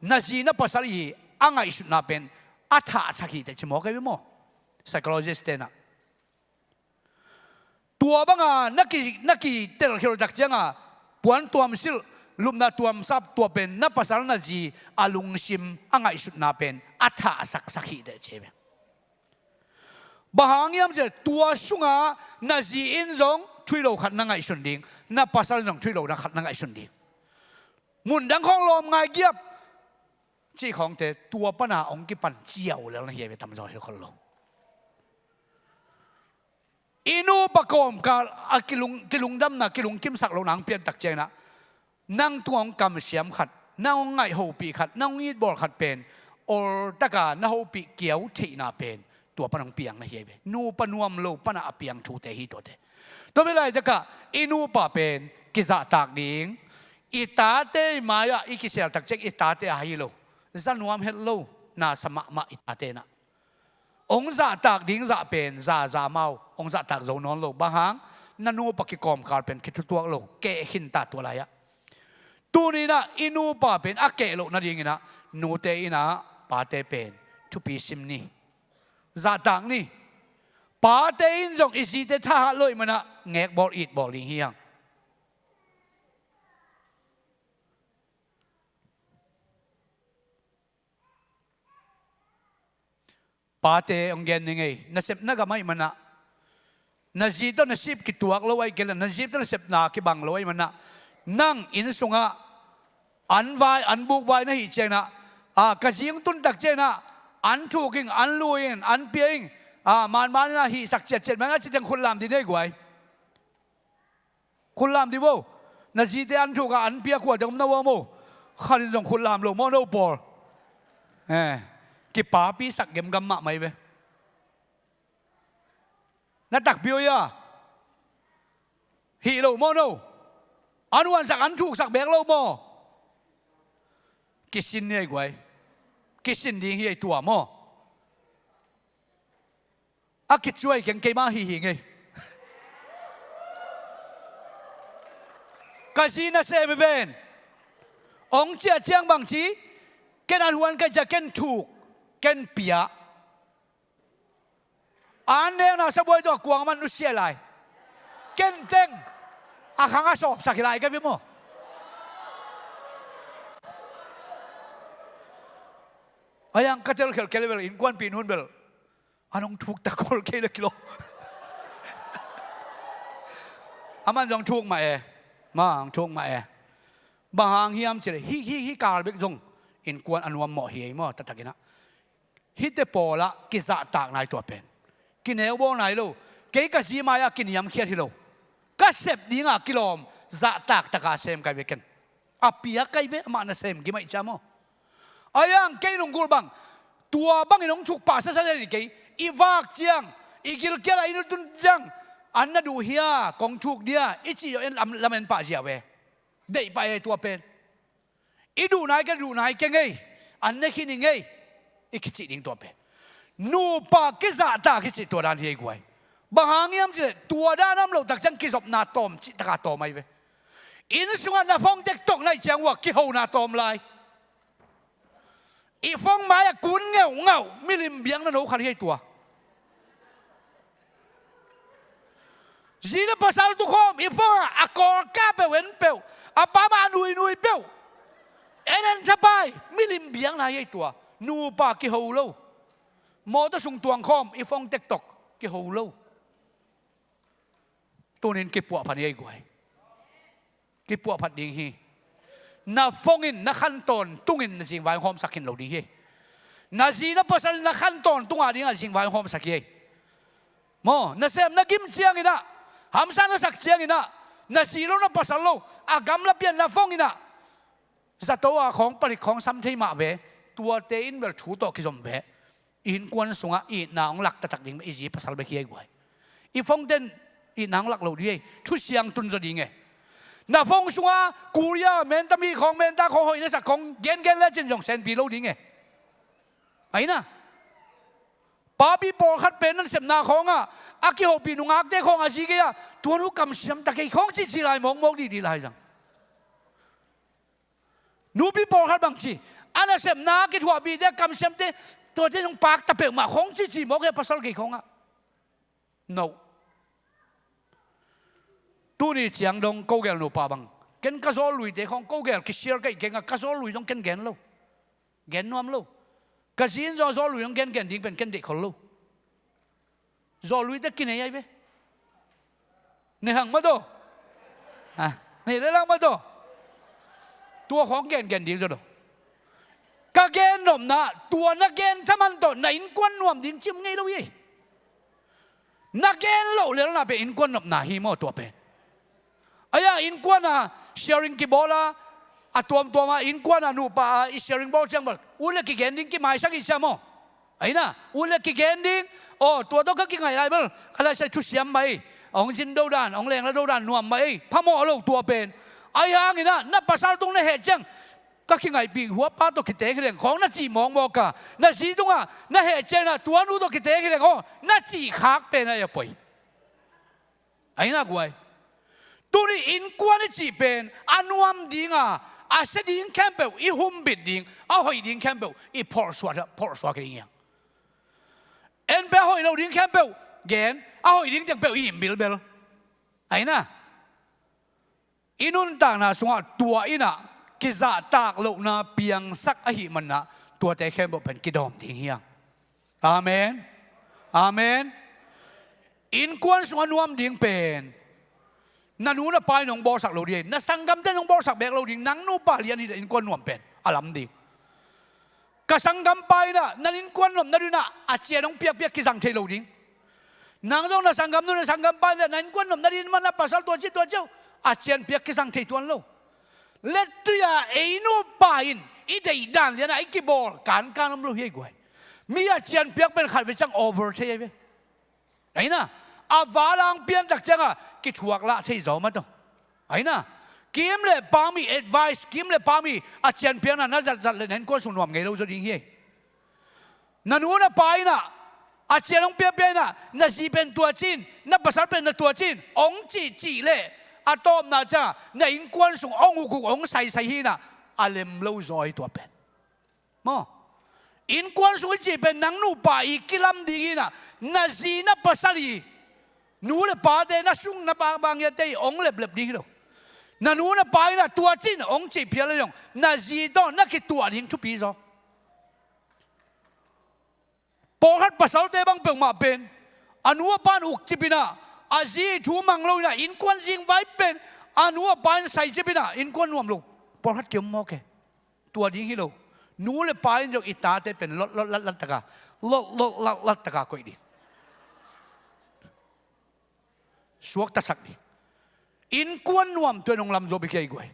na zi na pasal i a ngaihsutna pen a thahsak hi teh ci mawk ahi ve maw? Psychologist tenah tua banga na ki, na kitelkhia loh tak cianga puan tuam silh, lupna tuam sap, tua pen na pasal na zi a lungsim a ngaihsutna pen a thahsaksak hi teh ci ahi ve. Bang hang hiam cih leh tua sunga na zi in zong thuih lo khat na ngaihsun ding, na pasal in zong thuih lo na khat na ngaihsun ding. Mundang khawng lawm ngai giap cih khawngte tua pana hong kipan ciau lel na hi a ve, tamzaw hi khol lo. I nupa kawmkal a kilung, kilungdamna, kilungkimsak lohna hong piantak cianginah nang tungah hong kamsiam khat, nang hong ngaih hopih khat, nang hong itbawl khat pen oltaka na hopih kiau theihna pen tua pan hong piang na hi a ve. Nupa nuam lo pana a piang thute hi tuate. Tua mi laitakah i nupa pen kizahtak ding, i tate mai-ah i kisialtak ciang i tate a hi lo, za nuam het lo, nasa mahmah i tate inah. Hong zahtak ding zah pen za za mau, hong zahtak zo nawn lo. Bang hang? Na nupa kikawmkal pen kithutuak lo, keh khinta tua lai-ah. Tuni inah i nupa pen a keh loh nadinginah nute inah pate pen thupi sim ni. Zahtak ni. Pate in zong i zite thahat lo ih manah ngekbawl itbawl ding hi hang. Pate hong gen ni ngei, nasepna gam ahih manah na zi tawh nasep kituak lo ahih kei leh, na zi tawh nasepna kibang lo ahih manah nang inn sungah an vai, an buk vai na hih cianginah, a, ka zi hong tuntak cianginah an thuk ing, an lui ing, an pia ing, a, manman inah hihsak ciatciat mai a ci ciang khut lam dih ni ei guai. Khut lam dih vo. Na zite an thuk a an pia khua ciang om na ua maw? Khan in zong khut lam lo maw no pawl? Eh, kipapisak gemgam mahmah hi ve. Na takpi uh hia? Hih lo maw no? An huansak an thuksak bek lo maw? Kisin ni ei guai. Kisin ding hi ei tua maw? A kicuai keng, keima hi hi ngei. Ka zi nasem hi ven. Hong ciah ciang bang ci, ken an huan ka cia, ken thuk, ken pia. An nekna sabuai tawh a kuang man nusia lai. Ken teng a khang a sawpsak hi lai ka bia maw? A yang ka telkhelh kei le bel, innkuanpih nun bel an hong thuk tak khol kei le kilo. Aman zong thuk mah e. Ma hong thuk mah e. Bang hang hiam cih leh hih, hih, hih kal bek zong innkuan a nuam mawh hi ei maw, taktakinah. Hihte pawlah kizahtak nai tua pen. Kineu bawl nai lo. Kei ka zi mai-ah kiniamkhiat hi lo. Ka sep dinga kilawm zahtak taka sem kai ve ken. A piak kai ve, amah nasem gim ahih cia maw? A yang kei lunggulh bang tua bangin hong thuk pah sasa den hi kei. I vak ciang, i gilkial ah i nutun ciang, an na duh hia, kong thuk dia i cih lam, lamen pah zia ve. Deih pah ei tua pen. I duh nai keng, duh nai keng ei, an ne khin i ngei i kicih ding tua pen. Nupa kizahtak i cih tua dan hi ei guai. Bang hang hiam cih leh tua dan a om loh tak ciang kizopna tawm cih taka tawm ahi ve. Inn sungah na phone tektok na hih ciang uh a kihona tawm lai. I phone mai-ah kun ngeuhngauh milim biakna no khat hi ei tua. Zi le pasal tukhawm i phone-ah a kawlka peuh en peuh, a pa mah a nuinui peuh en en thapai, milim biakna hi ei tua. Nupa kiho lo. Mawtaw sung tuangkhawm i phone tektok kiho lo. Tunin kipuahphat ni ei guai. Kipuahphat ding hi. Na phone in na khan tawntungin na zingvai hong hawmsak khin lo ding hi. Na zi na pasal in na khan tawntung a dingah zingvai hong hawmsak hi. Maw, nasem na gim cianginah, hamsa na sak cianginah, na zi lo na pasal lo a gamla pian na phone inah zato a khawng palik khawng sam thei mah ve. Tuate in bel thu tawh kizom ve. I innkuan sungah itna hong lak taktak ding i zi pasal bek hi ei guai. I phone ten itna hong lak lo ding ei. Thu siangtun zaw ding e. Na phone sungah Korea menta mi khawng, menta khawng hoih na sak khawng gengen lecin zong senpi lo ding e. Aina. Papi pawlkhat pen nasepna khawngah a kihopih nungakte khawng a zi gei-ah tuan uh kamsiam ta kei khawng cici lai mawkmawk dihdih lai zang. Nupi pawlkhat bangci a nasepna a kithuahpihte a kamsiamte tuate zong pakta peuhmah khawng cici mawk hi a pasal gei khawngah. No. Tuni ciang dong ko gel nupa bang ken ka zawl luite khawng ko gel kisial kaih kengah ka zawl lui dong ken gen lo. Gen nuam lo. Ka zin zaw zawl lui dong gen gen ding pen ken deih khol lo. Zawlluite kinei ai ve. Nei hang mah daw. Ha, nei le lang mah daw. Tua khawng gengen ding zaw lo. Ka gen nopna, tua na gen thaman tawh na innkuan nuam ding cih om ngei lo hi. Na gen loh lelna pen innkuan nopna hi maw, tua pen. Ahi a innkuan a sharing kibawl a, a tuamtuam a innkuan a nupa a i sharing bawl ciang bel, u le kigen ding kimaisak i cia maw. Ahi na, u le kigen ding. Aw, tua tawh ka kingaih lai bel, ka laisai thusiam mah ei. Hong zin do dan, hong lengla do dan nuam mah ei. Phamawh lo tua pen. Ahi hangin ah, na pasal tung na heh ciang, ka kingaihpih hua pa tawh kiteng hi leng khawng na cih mawkmawk a, na zi tungah na heh ciang ah, tua nu tawh kiteng hi leng aw, na cih khak pen ahi a poi. Ahi na guai. Tuni innkuan i cih pen a nuam ding a, a sia ding khempeuh i humbit ding, a hoih ding khempeuh i phorhsuak, phorhsuak ding hi hang. En pen a hoih lo ding khempeuh gen, a hoih ding teng peuh i im bilbel. Ahi na. I nuntakna sungah tua in ah kizahtak lohna piangsak ahih manin ah, tuate khempeuh pen kidawm ding hi hang. Amen. Amen. Innkuan sung a nuam ding pen na nu na pa in hong bawlsak lo ding, na sanggamte in hong bawlsak beek lo ding. Nang nupa lian hi leh innkuan nuam pen a lam ding. Ka sanggampa in ah, nan innkuan nuam nading in ah, a cian hong piakpiak kizang thei lo ding. Nang zong na sanggamnu na sanggampa in ah, nan innkuan nuam nading in mah na pasal tua ci tua ci uh, a cian piak kizang thei tuan lo. Lettui a ei nupa in i deih dan lian ah i kibawl kankan om lo hi ei guai. Mi a cian piak pen khat ve ciang over thei ei ve. Ahi na, a va lang piantak ciangah kithuak lah thei zaw mah tawh. Ahi na, kim le pang mi advice, kim le pang mi a cian piakna na zatzat le na innkuan sung nuam ngei lo zaw ding hi ei. Na nu na pa in ah, a cian hong piapia in ah, na zi pen tua ci in, na pasal pen na tua ci in, hong cihcih leh a tawpna ciangah na innkuan sung hong ukuk hong saisai hi in ah, a lem lo zaw hi tua pen. Maw? Innkuan sung i cih pen nang nupa i kilam ding hi in ah, na zi na pasal i nu le pate na sung na bang bang i a tei hong leplep ding hi lo. Na nu na pa in ah tua ci in hong cih phial le zong, na zi tawh na kituah ding thupi zaw. Pawlkhat pasalte bang peuhmah pen a nu a pa in ukcip in ah, a zi thu mang lo in ah, innkuan zingvai pen a nu a pa in saicip in ah, innkuan nuam lo. Pawlkhat kiom mawk e. Tua ding hi lo. Nu le pa in zong i tate pen lot lot lat lat taka, lot lot lat lat taka koih ding. Suaktasak ding. Innkuan nuam tua in hong lamzaw bek hi ei guai.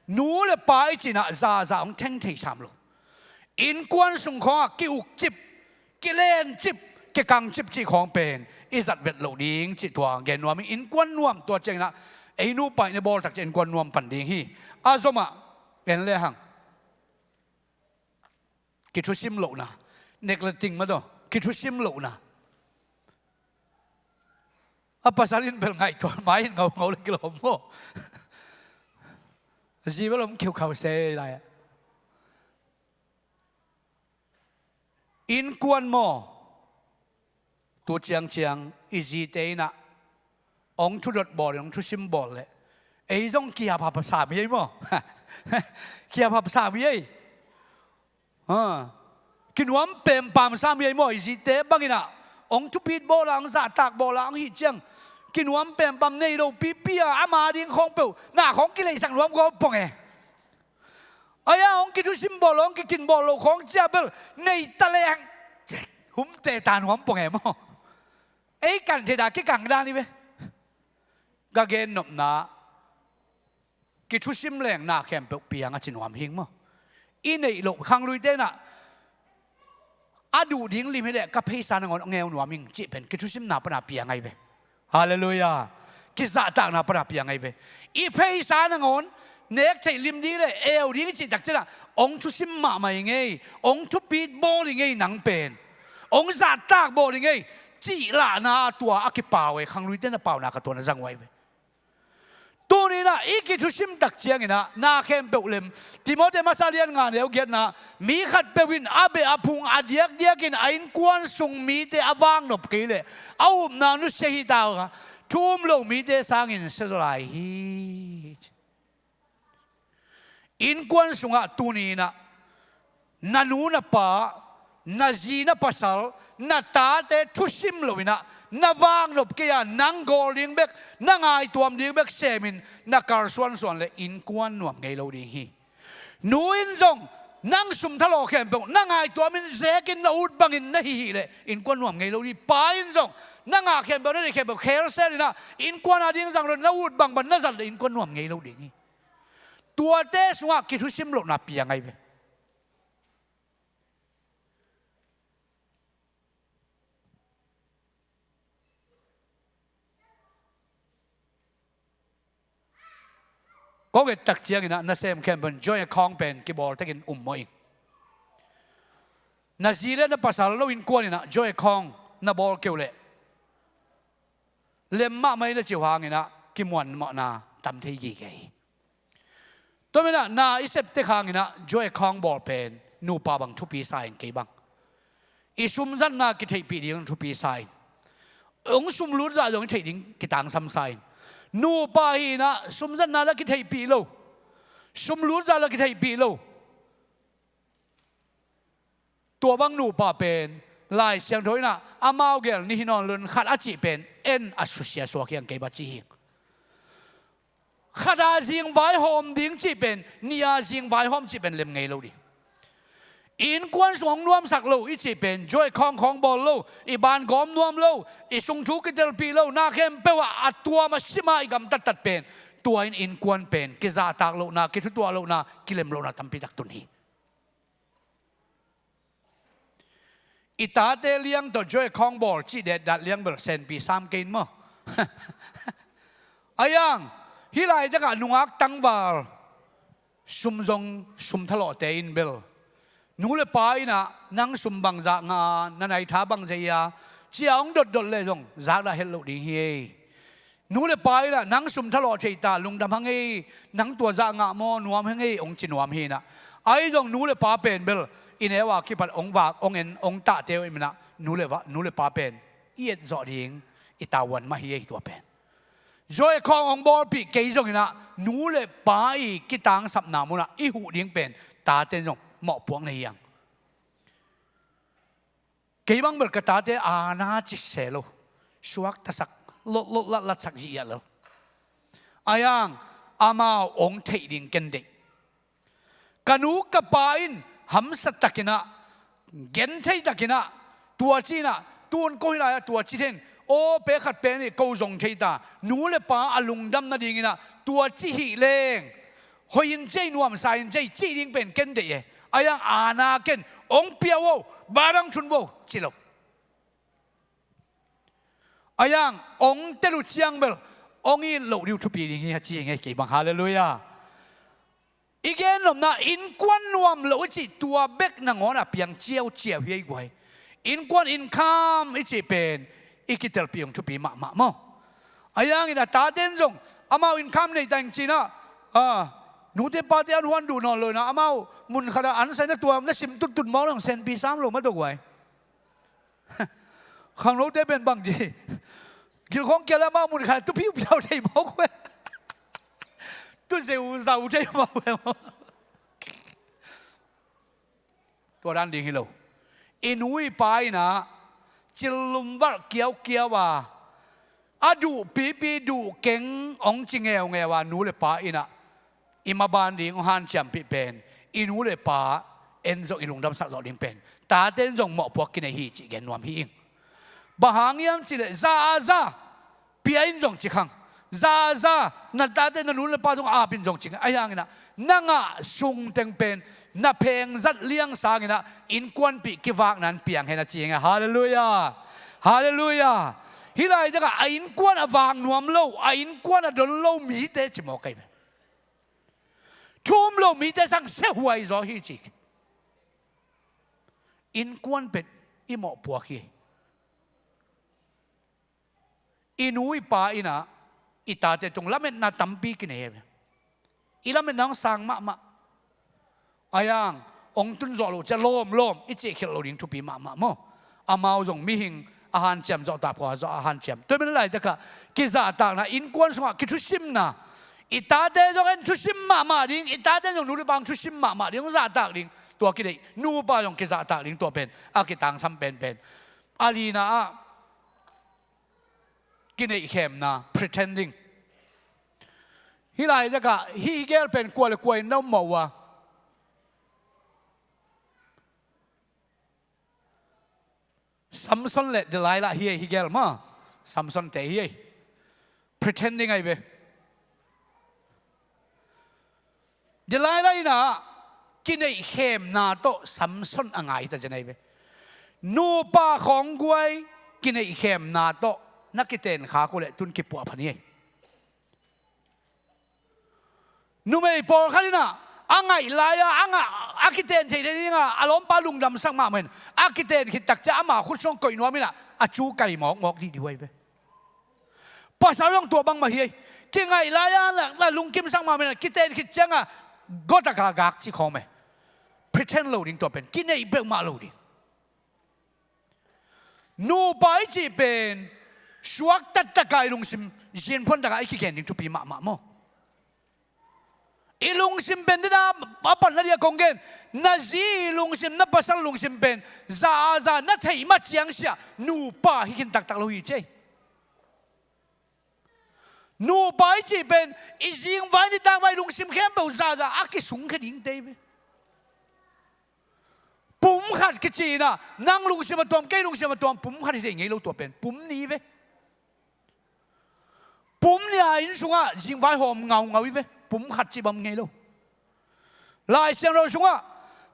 Nu le pa i cih in ah zaza hong theng thei sam lo. Innkuan sung khawngah ki-ukcip, kilencip, kikangcip cih khawng pen i zat vet loh ding cih tua gen nuam hi. Innkuan nuam tua ciangin ah ei nupa in i bawl tak ciang innkuan nuam pan ding hi. A zomah en le hang. Kithusim lohna. Neglecting mah tawh kithusim lohna. A pasal in bel ngaihtuah mai in ngaungau le kilawm maw. Zi bel om khiukhau se lai ah. Innkuan maw? Tu ciangciang i zite in ah hong thudot bawl, hong thusim bawl leh ei zong kihaphap sam hi ei maw? Kihaphap sam hi ei. Ha. Kinuam pempam sam hi ei maw? I zite bangin ah hong thupit bawl a, hong zahtak bawl a, hong hih ciang kinuam pempam nei lo pipi a, ama ding khawng peuh na khawng kileisak nuam gawp pong e. Ahi a hong kithusim bawl lo, hong kikin bawl lo khawng cia bel nei ta leng humte ta nuam pong e maw? Ei kan thei da kikang dan hi ve. Ka gen nopna, kithusim leng na khempeuh piang a ci nuam hing maw? I neih loh khangluite in ah a duh ding lim hi leh ka pheisa nangawn ngeu nuam ing cih pen kithusimna pana piang ahi ve. Halleluiah. Kizahtakna pana piang ahi ve. I pheisa nangawn nek theih lim ding le eu ding i cih tak ciangin ah hong thusim mahmah i ngei, hong thupit bawl i ngei nang pen, hong zahtak bawl i ngei cih lahna tua a kipau e. Khangluite na pauna ka tua na zang uh ahi ve. Tuni in ah i kithusim tak ciangin ah na khempeuh lem. Timote masa lian nga neu giatna, mi khatpeuh in a beh a phung a diakdiakin a innkuan sung mite a vangnop kei leh a upna nusia hi ta uh a, thu um lo mite sangin siazaw lai hi. Innkuan sungah tuni in ah na nu na pa, na zi na pasal, na tate thusim lo in ah na vangnop kei a, nang gawl ding bek, na ngaihtuam ding bek semin na kalsuansuan leh innkuan nuam ngei lo ding hi. Nu in zong nang sum thalawh khempeuh na ngaihtuamin zekin na ut bangin na hih leh innkuan nuam ngei lo ding. Pa in zong na ngah khempeuh, na neih khempeuh khelsel in ah innkuan ading zang lo na ut bangbang na zat leh innkuan nuam ngei lo ding hi. Tuate sungah kithusim lohna piang ahi ve. Kong et tak ciangin ah nasem khempeuh in joint account pen kibawl takin um mawh ing. Na zi le na pasal lo innkuan in ah joint account na bawl kei uh leh lem mahmah in a ci uh hangin ah kimuan mawhna tam thei gige hi. Tua manin ah na i sep tek hangin ah joint account bawl pen nupa bang thupi sa ing, kei bang. I sumzatna kitheihpih ding thupi sa ing. Hong sumlut zah zong i theih ding kitangsam sa ing. Nupa hi in ah sumzatna la kitheihpih lo, sumlut zah la kitheihpih lo. Tua bang nupa pen Lai Siangtho in ah amau gel ni hi nawn lo in khat a cih pen en a susia suak hi ing, kei bang ci hi ing. Khat a zing vaihawm ding cih pen, nih a zing vaihawm cih pen lem ngei lo ding. Innkuan sung hong nuamsak lo i cih pen, joint account khawng bawl lo, i ban gawm nuam lo, i sung thu kitelpih lo, na khempeuh ah a tuam a sim a i gamtattat pen, tua in innkuan pen kizahtak lohna, kithutuah lohna, kilem lohna tampi tak tun hi. I tate liang tawh joint account bawl cih detdat liang bel senpi sam kei in maw? Ayang, hih laitakah nungak tangval sum zong sum thalawhte in bel nu le pa in ah nang sum bangzah ngah a, na naitha bangzah hi a, ci-a hong dotdot leh zong zakdah het loh ding hi ei. Nu le pa in ah nang sum thalawh thei ta, lungdam hang ei, nang tua zah ngah maw, nuam hang ei, hong ci nuam hi in ah. Ahi zong nu le pa pen bel i neu a kipat hong vak, hong en, hong tahte uh ahih manin ah nu le va, nu le pa pen i etzawh ding i tavuan mah hi ei, tua pen. Joint account hong bawlpih kei zongin ah nu le pa i kitangsapna munah i huh ding pen tate in zong mawhpuak na hi ing. Kei bang bel ka tate aana ci se lo, suaktasak, lotlot latlatsak zihziah lo. Ayang, amau hong theih ding ken deih. Ka nu ka pa in hamsa takin ah, genthei takin ah, tua ci in ah, tun ko hih lai-ah tua ci thei in, aw, pek khat pek nih ko zong thei ta, nu le pa a lungdam nadingin ah tua ci hih leng, hoih in ci ei, nuamsa in ci ei, cih ding pen ken deih e. Ayang, aana ken, hong pia uh o, badang thun uh o, ci lo. Ayang, hong tel uh ciang bel hong it loh ding uh thupi ding hi a ci hi ing ei, kei bang. Halleluiah. I gennopna, innkuan nuam lo i cih tua bek nangawn a piang ciauciau hi ei guai. Innkuan income i cih pen i kitelpih hong thupi mahmah maw? Ayangin a tate in zong amau income nei ta ing ci in ah, a, nute pate an huan duh nawn lo in ah, amau mun khat ah an sai na tuam na sim tuttut mawk leng senpi sam lo mah tawh guai. Khangnote pen bang ci, gilkhawng kia le amau mun khat tu piupiau thei mawk uh e. Tu zeuzau thei mawk uh e. Tua dan ding hi lo. I nu i pa in ah cillum valh kiaukiau a, a duh pipi, duh keng hong ci ngeungeu a, nu le pa in ah i maban ding hong hanciampih pen, i nu le pa en zong i lungdamsak zawh ding pen, tate in zong mawhpuak kinei hi cih gen nuam hi ing. Bang hang hiam cih leh za a za, pia in zong ci khang. Za a za, na tate na nu le pa tungah ap in zong ci khang. Ahi hangin ah na ngah sung teng pen na pheng zat liang sangin ah innkuanpih kivakna in piang hen a ci hi ing e. Halleluiah. Halleluiah. Hih laitakah a innkuan a vak nuam lo, a innkuan a don lo mite ci mawk ahi ve. Thu um lo mite sang siahuai zaw hi ci. Innkuan pen i mawhpuak hi. I nu i pa in ah i tate tung lametna tampi kinei hi ve. I lametna hong sang mahmah. Ayang, hong tun zawh loh ciang lawmlawm i cihkhelh loh ding thupi mahmah maw? Amau zong mihing a hanciam zawh ta, phuah zawh a hanciam. Tua manin laitakah kizahtakna, innkuan sungah kithusimna, i tate zong en thusim mahmah ding, i tate zong nu le pa hong thusim mahmah ding, hong zahtak ding, tua kideih, nupa zong kizahtak ding, tua pen a kitangsam penpen. A lina ah kineihkhemna, pretending. Hih laitakah hih gel pen kua le kua in na um mawh uh a, Samson le Delilah hi ei, hi gel maw. Samson te hi ei. Pretending ahi ve. Delilah in ah kineihkhemna tawh Samson a ngai ta zen ahi ve. Nupa khawng guai kineihkhemna tawh na kiten khak uh leh tun kipuah phan hi ei. Numei pawlkhat in ah a ngaih lai-a a ngah, a kiten theih ding a, a lawmpa lungdamsak mahmah in a kiten khit tak ciang ama khut sung koih nuam in ah a cu kai mawkmawk dih dih uh ahi ve. Pasal zong tua bangmah hi ei. Kingaih lai-a na, na lungkimsak mahmah in ah kiten khit ciang a gawtaka gak ci khawm ei. Pretend lo ding tua pen, kineih peuhmah lo ding. Nupa i cih pen suakta taka i lungsim, zinphuan taka i kigen ding thupi mahmah maw. I lungsim pen dena a patna dia kong gen, na zi lungsim, na pasal lungsim pen zaza na theih ma ciang sia nupa hi khin taktak lo hi ci ei. Nupa i cih pen i zingvai nitakvai lungsim khempeuh zaza a kisungkhia ding te hi ve. Pum khat kici in ah nang lungsim a tuam, kei lungsim a tuam, pum khat hi thei ngei lo tua pen. Pum nih ve. Pum nih a inn sungah zingvai hawm ngaungau hi ve. Pum khat cih bang ngei lo. Lai Siangtho sungah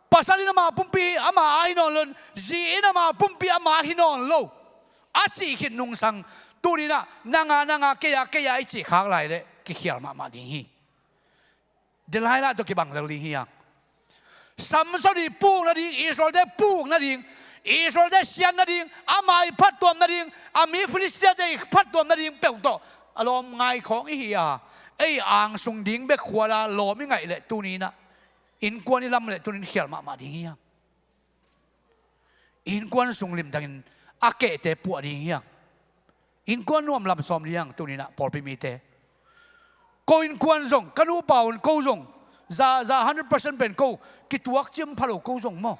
pasal in ama pumpi ama a hi nawn lo in, zi in ama pumpi ama a hi nawn lo a cih khit nungsang, tuni in ah nang a, nang a, kei a, kei a i cih khak lai leh kikhial mahmah ding hi. Delilah tawh kibang lel ding hi hang. Samson i puk nading, Israel-te puk nading, Israel-te siat nading, ama i phattuam nading, a mi Filistia-te i phattuam nading peuh tawh a lawm ngai khawng i hi a, ei angsung ding bek khuala lawm i ngaih leh tuni in ah innkuan i lam leh tuni in khial mahmah ding hi hang. Innkuan sung limtakin a kehte puah ding hi hang. Innkuan nuam lam sawm ding hi hang tuni in ah pawlpi mite. Ko innkuan zong, ka nupa un, ko zong zaza hundred percent pen ko kituak ciam pha lo ko zong maw.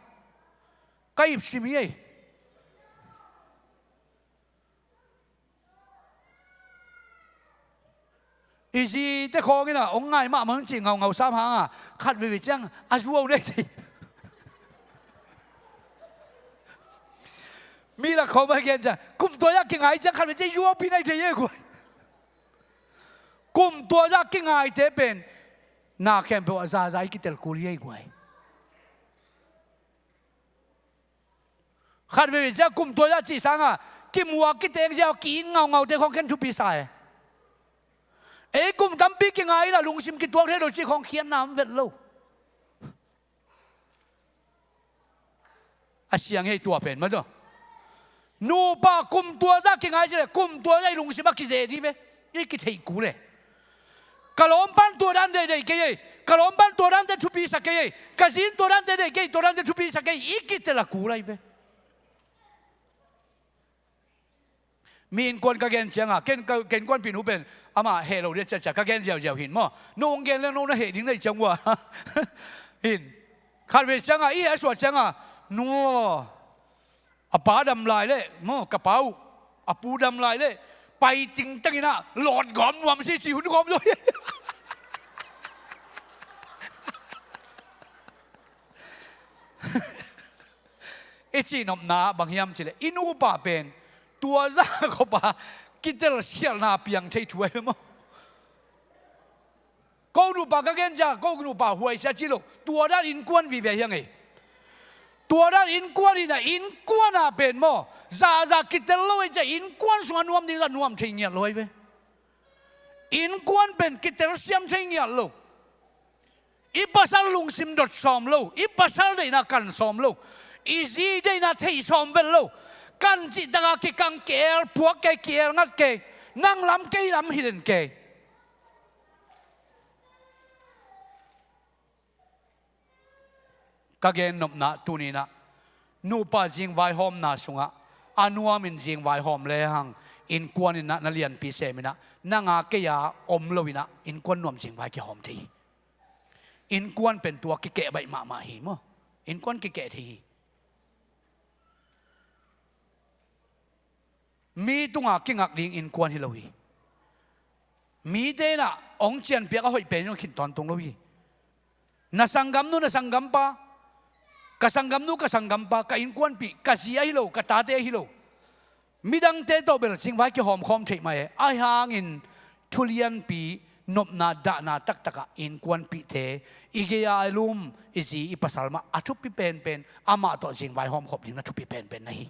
Ka ipsim hi ei. I zite khawng in ah hong ngai mahmah un cih ngaungau sam hang a, khat veivei ciang a zuau nei thei. Mi lak khawng mah gen ciang kum tua zah kingai ciang khat veivei ciang zuaupi nei thei hi ei guai. Kum tua zah kingaite pen na khempeuh ah zaza i kitel kul hi ei guai. Khat veivei ciang kum tua zah cih sanga kimuak kiteng zia ki-it ngaungaute khawng ken thupi sa e. Ei kum tampi kingai in ah lungsim kituak thei lo cih khawng khiatna om vet lo. A siang hi ei tua pen maw. Nupa kum tua zah kingai ci leh kum tua zah i lungsim a kize dih ve. I kitheih kul e. Ka lawmpan tua dan deihdeih kei ei. Ka lawmpan tua dante thupisak kei ei. Ka zi in tua dante deih kei, tua dante thupisak kei ei. I kitel a kul ahi ve. Mi innkuan ka gen cianga, ken, ka, ka innkuanpih nu pen amah heh lo dia ciacia ka gen ziauziau hin maw. No hong gen leng no na heh ding na hih ciang uh a. Hin. Khatvei cianga i heh a suah cianga, nu aw, a pa dam lai leh maw, ka pa uh a pu dam lai leh pai tingtang in ah lawt gawm nuam si ci hun gawm zaw hi. I cihnopna bang hiam cileh i nupa pen tua zah khop a kitel khialhna piang thei thu ahi ve maw? Ko nupa ka gen cia, ko nupa huaisia ci lo. Tua dan innkuan vive hiang ei. Tua dan innkuan in a innkuan ah pen maw, zahzah kitel lo ei cia innkuan sungah nuam ding zah nuam thei ngiat lo ahi ve. Innkuan pen kitel siam thei ngiat lo. I pasal lungsim dot sawm lo, i pasal deihna kan sawm lo, i zi deihna theih sawm vet lo. Kan cih taka kikang kei, puak kei, kei ngat kei, nang lam kei lam hi den kei. Ka gennopna tuninah nupa zingvaihawmna sungah a nuamin zingvaihawm lehang innkuan innah na lianpi seminah nanga kei-a om loinah innkuan nuam zingvai kihawm thei hi. Innkuan pen tua kikeh baih mahmah hi maw? Innkuan kikeh thei hi. Mi tunga kingak ding innkuan hi lo hi. Mite inah hong cianpiak a hoih pen zong khin tawntung lo hi. Na sanggamnu, na sanggampa, ka sanggamnu, ka sanggampa, ka innkuanpih, ka zi ahi lo, ka tate ahi lo, Midangte tawh bel singvai kihawmkhawm theih mah e. Ahi hangin thu lianpi, nopna, dahna taktakah innkuanpihte, i gei-a a lum i zi i pasal mah a thupi penpen, amah tawh singvai hawmkhop ding na thupi penpen na hi.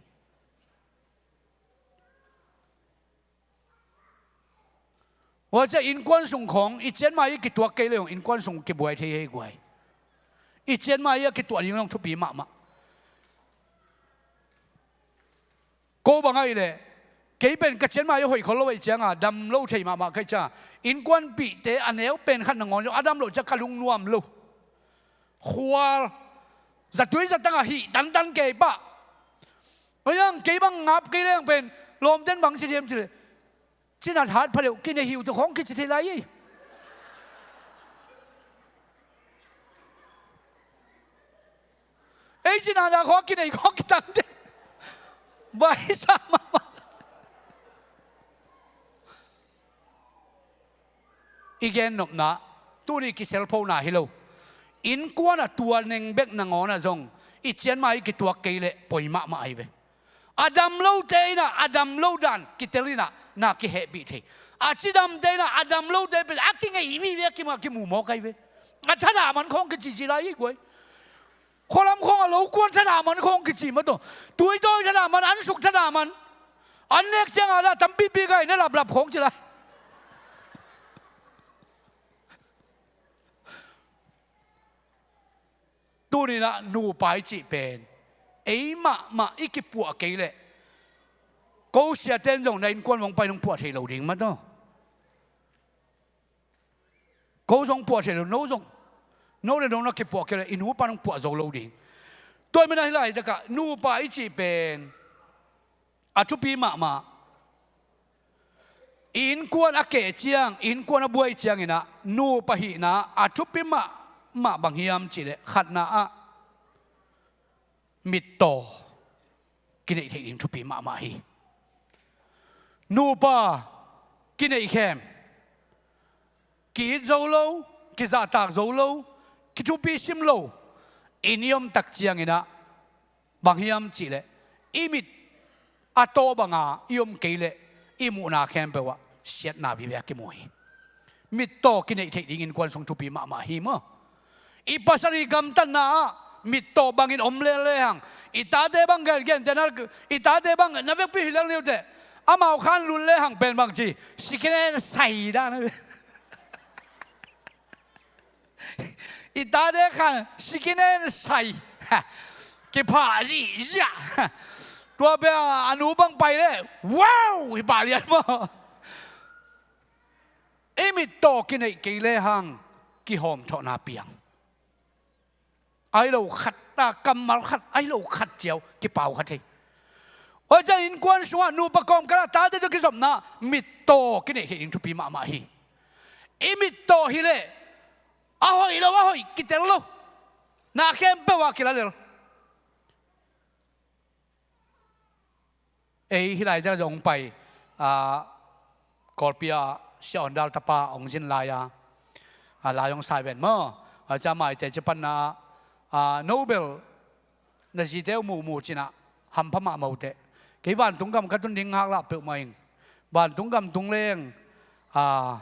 Huacia innkuan sung khawng i cianmah i kituak kei le hong innkuan sung kibuai thei hei guai. I cianmah i a kituah ding hong thupi mahmah. Ko bang ahih leh, kei pen ka cianmah i hoih khol lo ahih cianga dam lo thei mahmah ka hih cianga, innkuanpihte a neu pen khat nangawn zong a dam loh ciang ka lungnuam lo. Khual zatui zatangah hih tantan kei pah. Ahi hang kei bang ngap kei leng pen lawmten bang ci diam cileh, cinat hat phadeuh kinei hiu tu khawng kici thei lai ei. Ei cinat a khawng kinei khawng kitang de. Baisa mahmah. I gennopna tuni kiselphona hi lo. Innkuan a tua neng bek nangawn ah zong i cianmah i kituak kei leh poi mahmah ahi ve. A dam lote in ah a dam lo dan kitel in ah na kihehpih thei. A cidamte in ah a dam lote pen a kingeih vive a kimah kimu mawk ahi ve. A thadah man khawng kicici lai hi guai. Khualam khawng a lo kuan thadah man khawng kici mah tawh. Tuitawi thadah man, ansuk thadah man. An nek cianga dah tampipi gai na laplap khawng ci lai. Tuninah nupa i cih pen ei mahmah i kipuah kei leh ko siaten zong na innkuan hong pai nong puah thei lo ding mah tawh. Ko zong puah thei lo, no zong, no le no na kipuah kei leh i nupa nong puah zo lo ding. Tua i manah hih laitakah nupa i cih pen a thupi mahmah. I innkuan a keh ciang, i innkuan a buai cianginah nupa hihna a thupi mahmah bang hiam cihleh khatna ah mittaw kineih theih ding thupi mahmah hi. Nupa kineihkhem, ki-it zo lo, kizahtak zo lo, kithupi sim lo in i omtak cianginah bang hiam cihleh i mit a taw banga i om kei leh i muhna khempeuh ah siatna vive a kimu hi. Mittaw kineih theih ding innkuan sung thupi mahmah hi maw. I pasal i gamtatna ah mittaw bangin om lel lehang, i tate bang gen, gente na, i tate bang na vekpi hi lel niuteh, amau khan lul lehang pen bang ci, sikinan sai dah na ve. I tate khan sikinan sai. Kiphah zihziah. Tua pia a nu bang pai leh, wow, hi pah lian maw. I mittaw kineih kei lehang kihawmthawhna piang. Ai lo khat ta, kammal khat, ai lo khat ciau kipau kha thei. Oi, cian innkuan sungah nupa kawmkalah tate tawh kizopna mittaw kineih theih ding thupi mahmah hi. I mittaw hileh a hoih lo, a hoih kitel lo. Na khempeuh ah kila lel. Ei hih laitak zong hong pai, ah, Kawlpi ah Sia Awn Dal tapa hong zin lai-a, ah, lai hong sai ven maw. Ah, cia maite ci panna ah, ah, no bel na zite uh muhmuh cinah hampha mahmah uh teh. Kei vantung gam ka tun ding ngaklah peuhmah ing. Vantung gam tung leng, ah,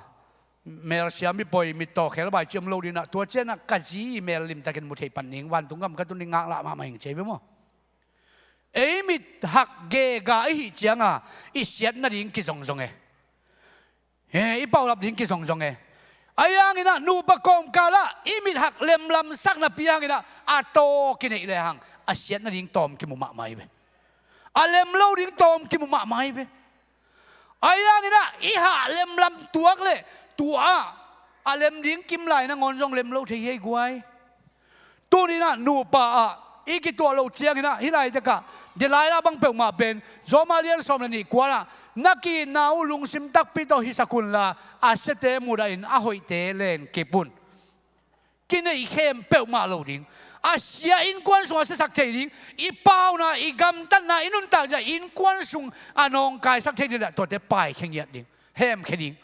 melsia mipoi mittaw khelbai ci om lo dinah tua cianah ka zi mel limtakin mu thei pan ning, vantung gam ka tun ding ngaklah mahmah ing ci ve maw. Ei mit hak gega i hih cianga i siat nading kizongzong e. He, i paulap ding kizongzong e. Ahi hanginah nupa kawmkalah i mit hak lemlamsak napi hanginah a taw kineih lehang a siat nading tawm kimu mahmah hi ve. A lem lo ding tawm kimu mahmah hi ve. Ahi hanginah i hah lemlam tuak leh tua a lem ding kimlai nangawn zong lem lo thei hi ei guai. Tuninah nupa ah i kituah loh cianginah hih laitakah Delilah bang peuhmah pen Zawma lian sawm le nih kuanah na ki-itna uh lungsim takpi tawh hisak unla a siate mudahin a hoihte lenkip un. Kineih khempeuh mah lo ding. A sia innkuan sung a siasak thei ding. I pauna, i gamtatna, i nuntak zia innkuan sung a nawngkaisak thei ding le tuate paikhia ngiat ding, hemkhia ding.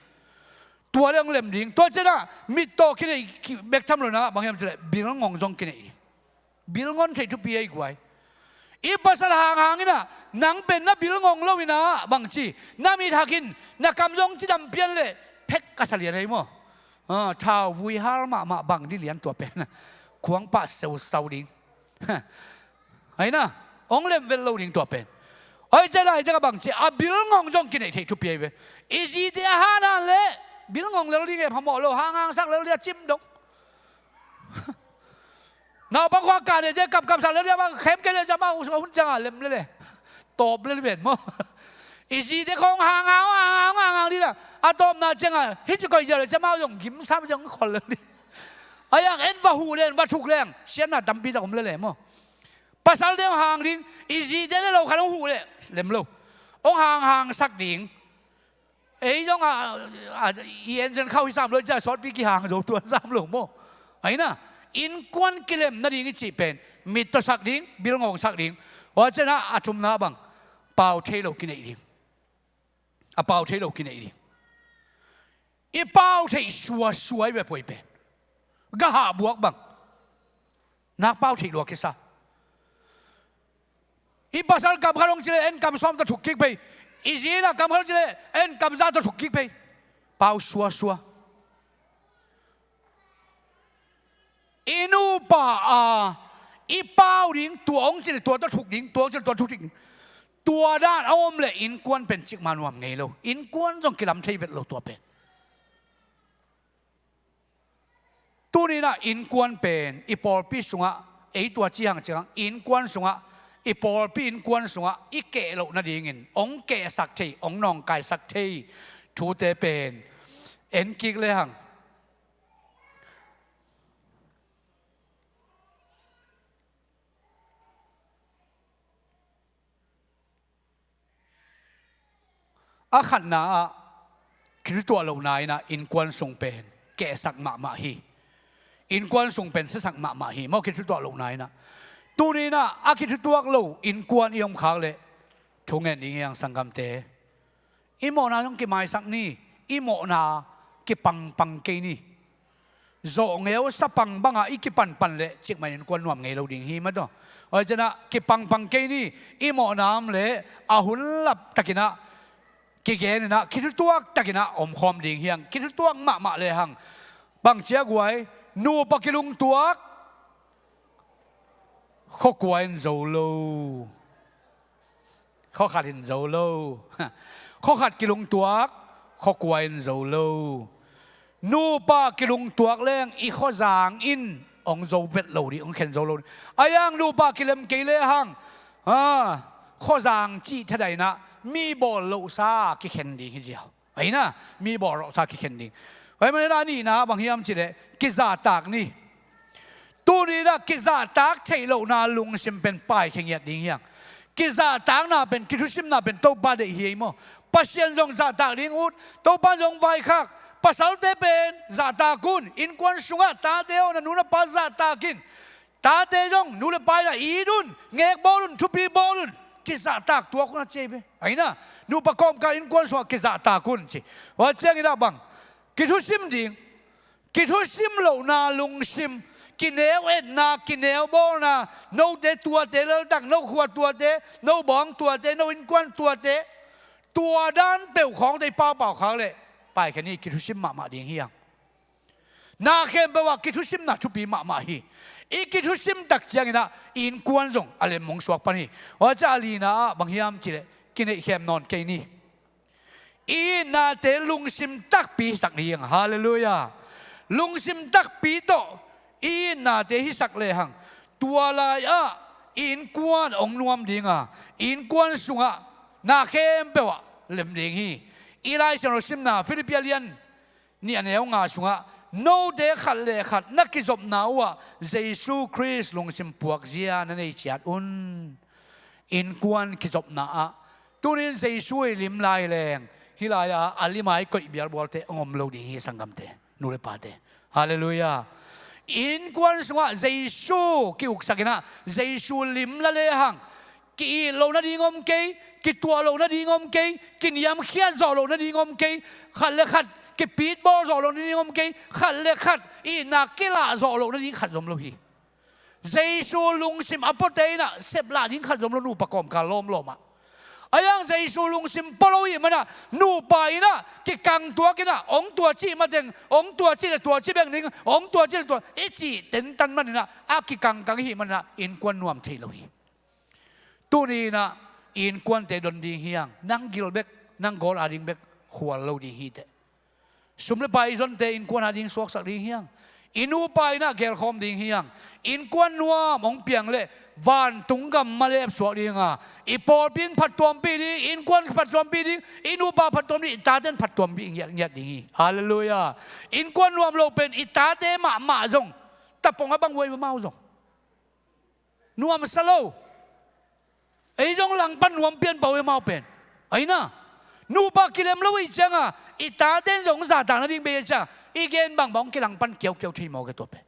Tua le hong lem ding. Tua cianah mittaw kineih bek tham lo na bang hiam cileh bilngong zong kineih ding. Bilngon theih thupi ei guai. I pasal hanghang in ah, nang pen na bil ngong lo in ah, bangci, na mit hak in, na kam zong cidam pian leh, phek ka sa lian ei maw. Ah, thau vui hal mahmah bang dih lian tua pen. Khuang pah seusau ding. Aina, hong lem vet lo ding tua pen. Oi, cia lai cia ka bangci, a bil ngong zong kineih theih thupi ei ve. I zite a hanan leh, bil ngong lel ding e, phamawh lo, hanghang sak lel ding a cim dong. Naupang khua kah deh cia kapkap sak lel ding a, khem kei leh cia mau, hun ciang a lem lel e. Tawp lel ven maw. I zite khong hanghang, hanghang, hanghang ding a. A tawpna ciang a, hih ci koih zia leh cia mau zong gim sam ciang khol lel ding. A yang en va huh leng, va thuk leng, siatna tampi tak om lel e maw. Pasalte hong hang ding, i zite le lo khat hong huh leh, lem lo. Hong hanghang sak ding. Ei zong a, a, i en zen khauh hi sam lo, cia sawtpi kihang zo tuan sam lo maw. Aina, innkuan kilem nading i cih pen, mit tawh sak ding, bil ngong sak ding. Hua ciang a, a thumna bang, pau thei lo kineih ding. A pau thei lo kineih ding. I pau theih suasua i ve puai pen. Gahah buak bang. Nak pau theih lua kisa. I pasal kam khat hong ci leh en kam sawm tawh thuk kik pei. I zi in ah kam khat hong ci leh en kam za tawh thuk kik pei. Pau suasua. I nupa a, i pau ding, tua hong ci leh tua tawh thuk ding, tua hong ci leh tua tawh thuk ding. Tua dan a om leh innkuan pen cikmah nuam ngei lo. Innkuan zong kilam thei vet lo tua pen. Tuni in ah innkuan pen, i pawlpi sungah, ei tua ci hang ciang, innkuan sungah, i pawlpi innkuan sungah, i keh loh nadingin, hong kehsak thei, hong nawngkaisak thei, thute pen, en kik le hang. A khatna ah, kithutuah lohna in ah innkuan sung pen kehsak mahmah hi. Innkuan sung pen siasak mahmah hi. Maw kithutuah lohna in ah. Tuni in ah, a kithutuak lo innkuan i om khak leh, thu ngen ding hi hang sanggamte. I mawhna zong kimaisak ni, i mawhna kipangpang kei ni. Zawhngeu sapang bangah i kipanpan leh cikmah innkuan nuam ngei lo ding hi mah tawh. Oi ciang ah kipangpang kei ni, i mawhna om leh a hun lap takin ah kigen in ah, kithutuak takin ah omkhawm ding hi hang, kithutuak mahmah le hang. Bang ci a guai, nupa kilungtuak, khuakua in zo lo. Khua khat in zo lo. Khua khat kilungtuak, khuakua in zo lo. Nupa kilungtuak leng i khuazang in hong zo vet lo ding, hong khen zo lo ding. A yang nupa kilem kei le hang, ah, khuazang cih thadaina, mi bawl lohsa kikhen ding hi ziau. Aina, mi bawl lohsa kikhen ding. Hoi man a nihna bang hiam cih leh, kizahtak ni. Tuni in ah kizahtak theih lohna lungsim pen paikhia ngiat ding hi hang. Kizahtakna pen, kithusimna pen Topa deih hi ei maw. Pasian zong zahtak ding ut, Topa zong vaikhak. Pasalte pen zahtak un, innkuan sungah tate aw, na nu na pa zahtak in. Tate zong nu le pa in ah it un, ngek bawl un, thupi bawl un. Kizahtak tuak un a ci ei ve. Aina, nupa kawmkal innkuan sungah kizahtak un ci. Hua ciangin ah bang, kithusim ding. Kithusim lohna lungsim, kineu etna, kineu bawlna, note tuate, laltak, no khua tuate, no bawng tuate, no innkuan tuate, tua dan peuh khawngte i paupau khak leh, paikhia ni, kithusim mahmah ding hi hang. Na khempeuh ah kithusimna thupi mahmah hi. I kithusim tak ciangin ah innkuan zong a lem hong suak pan hi. Hua ciang a lina ah bang hiam cih leh, kineihkhem nawn kei ni. I itnate lungsim takpi hisak ni hi hang. Halleluiah. Lungsim takpi tawh i itnate hisak le hang, tua lai-ah i innkuan hong nuam ding a, i innkuan sungah na khempeuh ah lem ding hi. I Lai Siangtho simna Filippi a lian nih a neu nga sungah, note khat le khat na kizopna uhah Jesu Khrist lungsim puakzia na nei ciat un. Innkuan kizopna ah, tuni in Jesu i lim lai leng, hih lai-ah a lim a i koih bialbualte hong om lo ding hi sanggamte, nu le pate. Halleluiah. Innkuan sungah Jesu ki-uksak in ah, Jesu lim la le hang, ki-it loh nading om kei, kituah loh nading om kei, kiniamkhiat zawh loh nading om kei, khat le khat kipitbawl zawh loh nading om kei, khat le khat itna kilah zawh loh nading khat zom lo hi. Jesu lungsim a puate in ah sep lah ding khat zong om lo, nupa kawmkal lawmlawm ah. Ahi hang Jesu lungsim pua lo ahih manin ah nupa in ah kikang tuak in ah, hong tua cih mateng, hong tua cih le tua ci bek ning, hong tua cih le tua, i cih tentan manin ah a kikangkang i hih manin ah innkuan nuam thei lo hi. Tuni in ah i innkuante don ding hi hang, nang gil bek, nang gawl a ding bek khual lo ding hi teh. Sum le pai i zonte innkuan a ding suaksak ding hi hang. I nupa in ah gelkhawm ding hi hang. Innkuan nuam hong piang leh vantung gam malep suak ding a, i pawlpi in phattuampih ding, innkuan phattuampih ding, i nupa phattuam ding, i tate in phattuampih ngiat, ngiat ding hi. Halleluiah. Innkuan nuam lo pen i tate mahmah zong tapong a bang uh ahi, amau zong nuamsa lo. Ei zong langpan nuam pian pah uh hi, amau pen. Ahi na, nupa kilem lo ahih ciangin i tate in zong zahtak nading bei ahih ciangin i gen bangbang hong kilangpan kiaukiau thei mawk e. Tua pen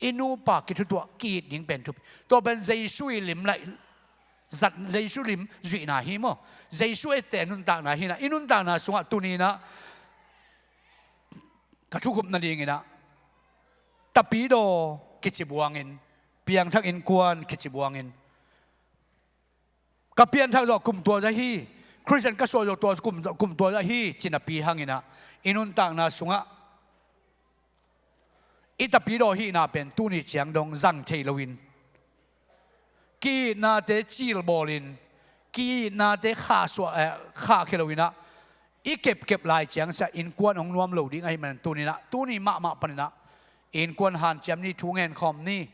i nupa kithutuah ki-it ding pen thupi. Tua pen Jesu i lim laih zat, Jesu lim zuihna hi maw? Jesu etteh nuntakna hi na, i nuntakna sungah tuni in ah ka thukhupna ding in ah tapidaw kici buangin, piangthak innkuan kici buangin, ka pianthak zawh kum tua zah hi, Khristian ka suah zawh tua kum, kum tua zah hi, ci napi hang in ah i nuntakna sungah i tapidaw hihna pen tuni ciang dong zang thei loin, ki-itnate cilbawlin, ki-itnate khahsuah, eh, khahkhia lo in ah i kepkep lai ciang sia innkuan hong nuam lo ding ahih manin tuni in ah, tuni mahmah panin ah innkuan hanciam ni, thu ngen khawm ni,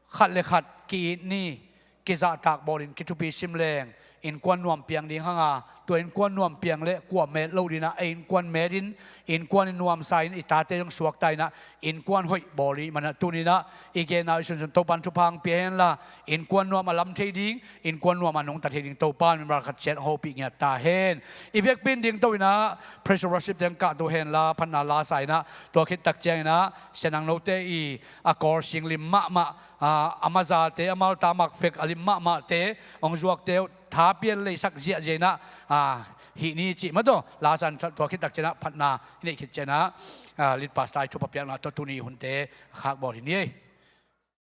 khat le khat ki-it ni, kizahtak bawlin kithupi sim leng, innkuan nuam piang ding hang a, tua innkuan nuam piang leh kua met lo ding in ah, ei innkuan met in, innkuan in nuamsa in i tate zong suakta in ah, innkuan hoih bawl i hih manin ah tuni in ah i genna i sunsun Topa'n thupha hong pia hen la, innkuan nuam a lam thei ding, innkuan nuam a nungta thei ding Topa'n mimal khat ciat hong hopih ngiat ta hen. I biakpi in dingto in ah praise worship teng kahto hen la, phatna la sa in ah, tua khit tak ciang in ah Sia Nang Note i a kawr sing lim mahmah, a, a mazate, a malta makfek a lim mahmahte hong zuakte uh, tha pian leisak ziahziah in ah, a, hih ni cih mah tawh la sa in, tua khit tak ciang in ah phatna i neih khit ciang in ah, a, lead pastor i thupha piakna tawh tuni hunte khak bawl hi ni ei.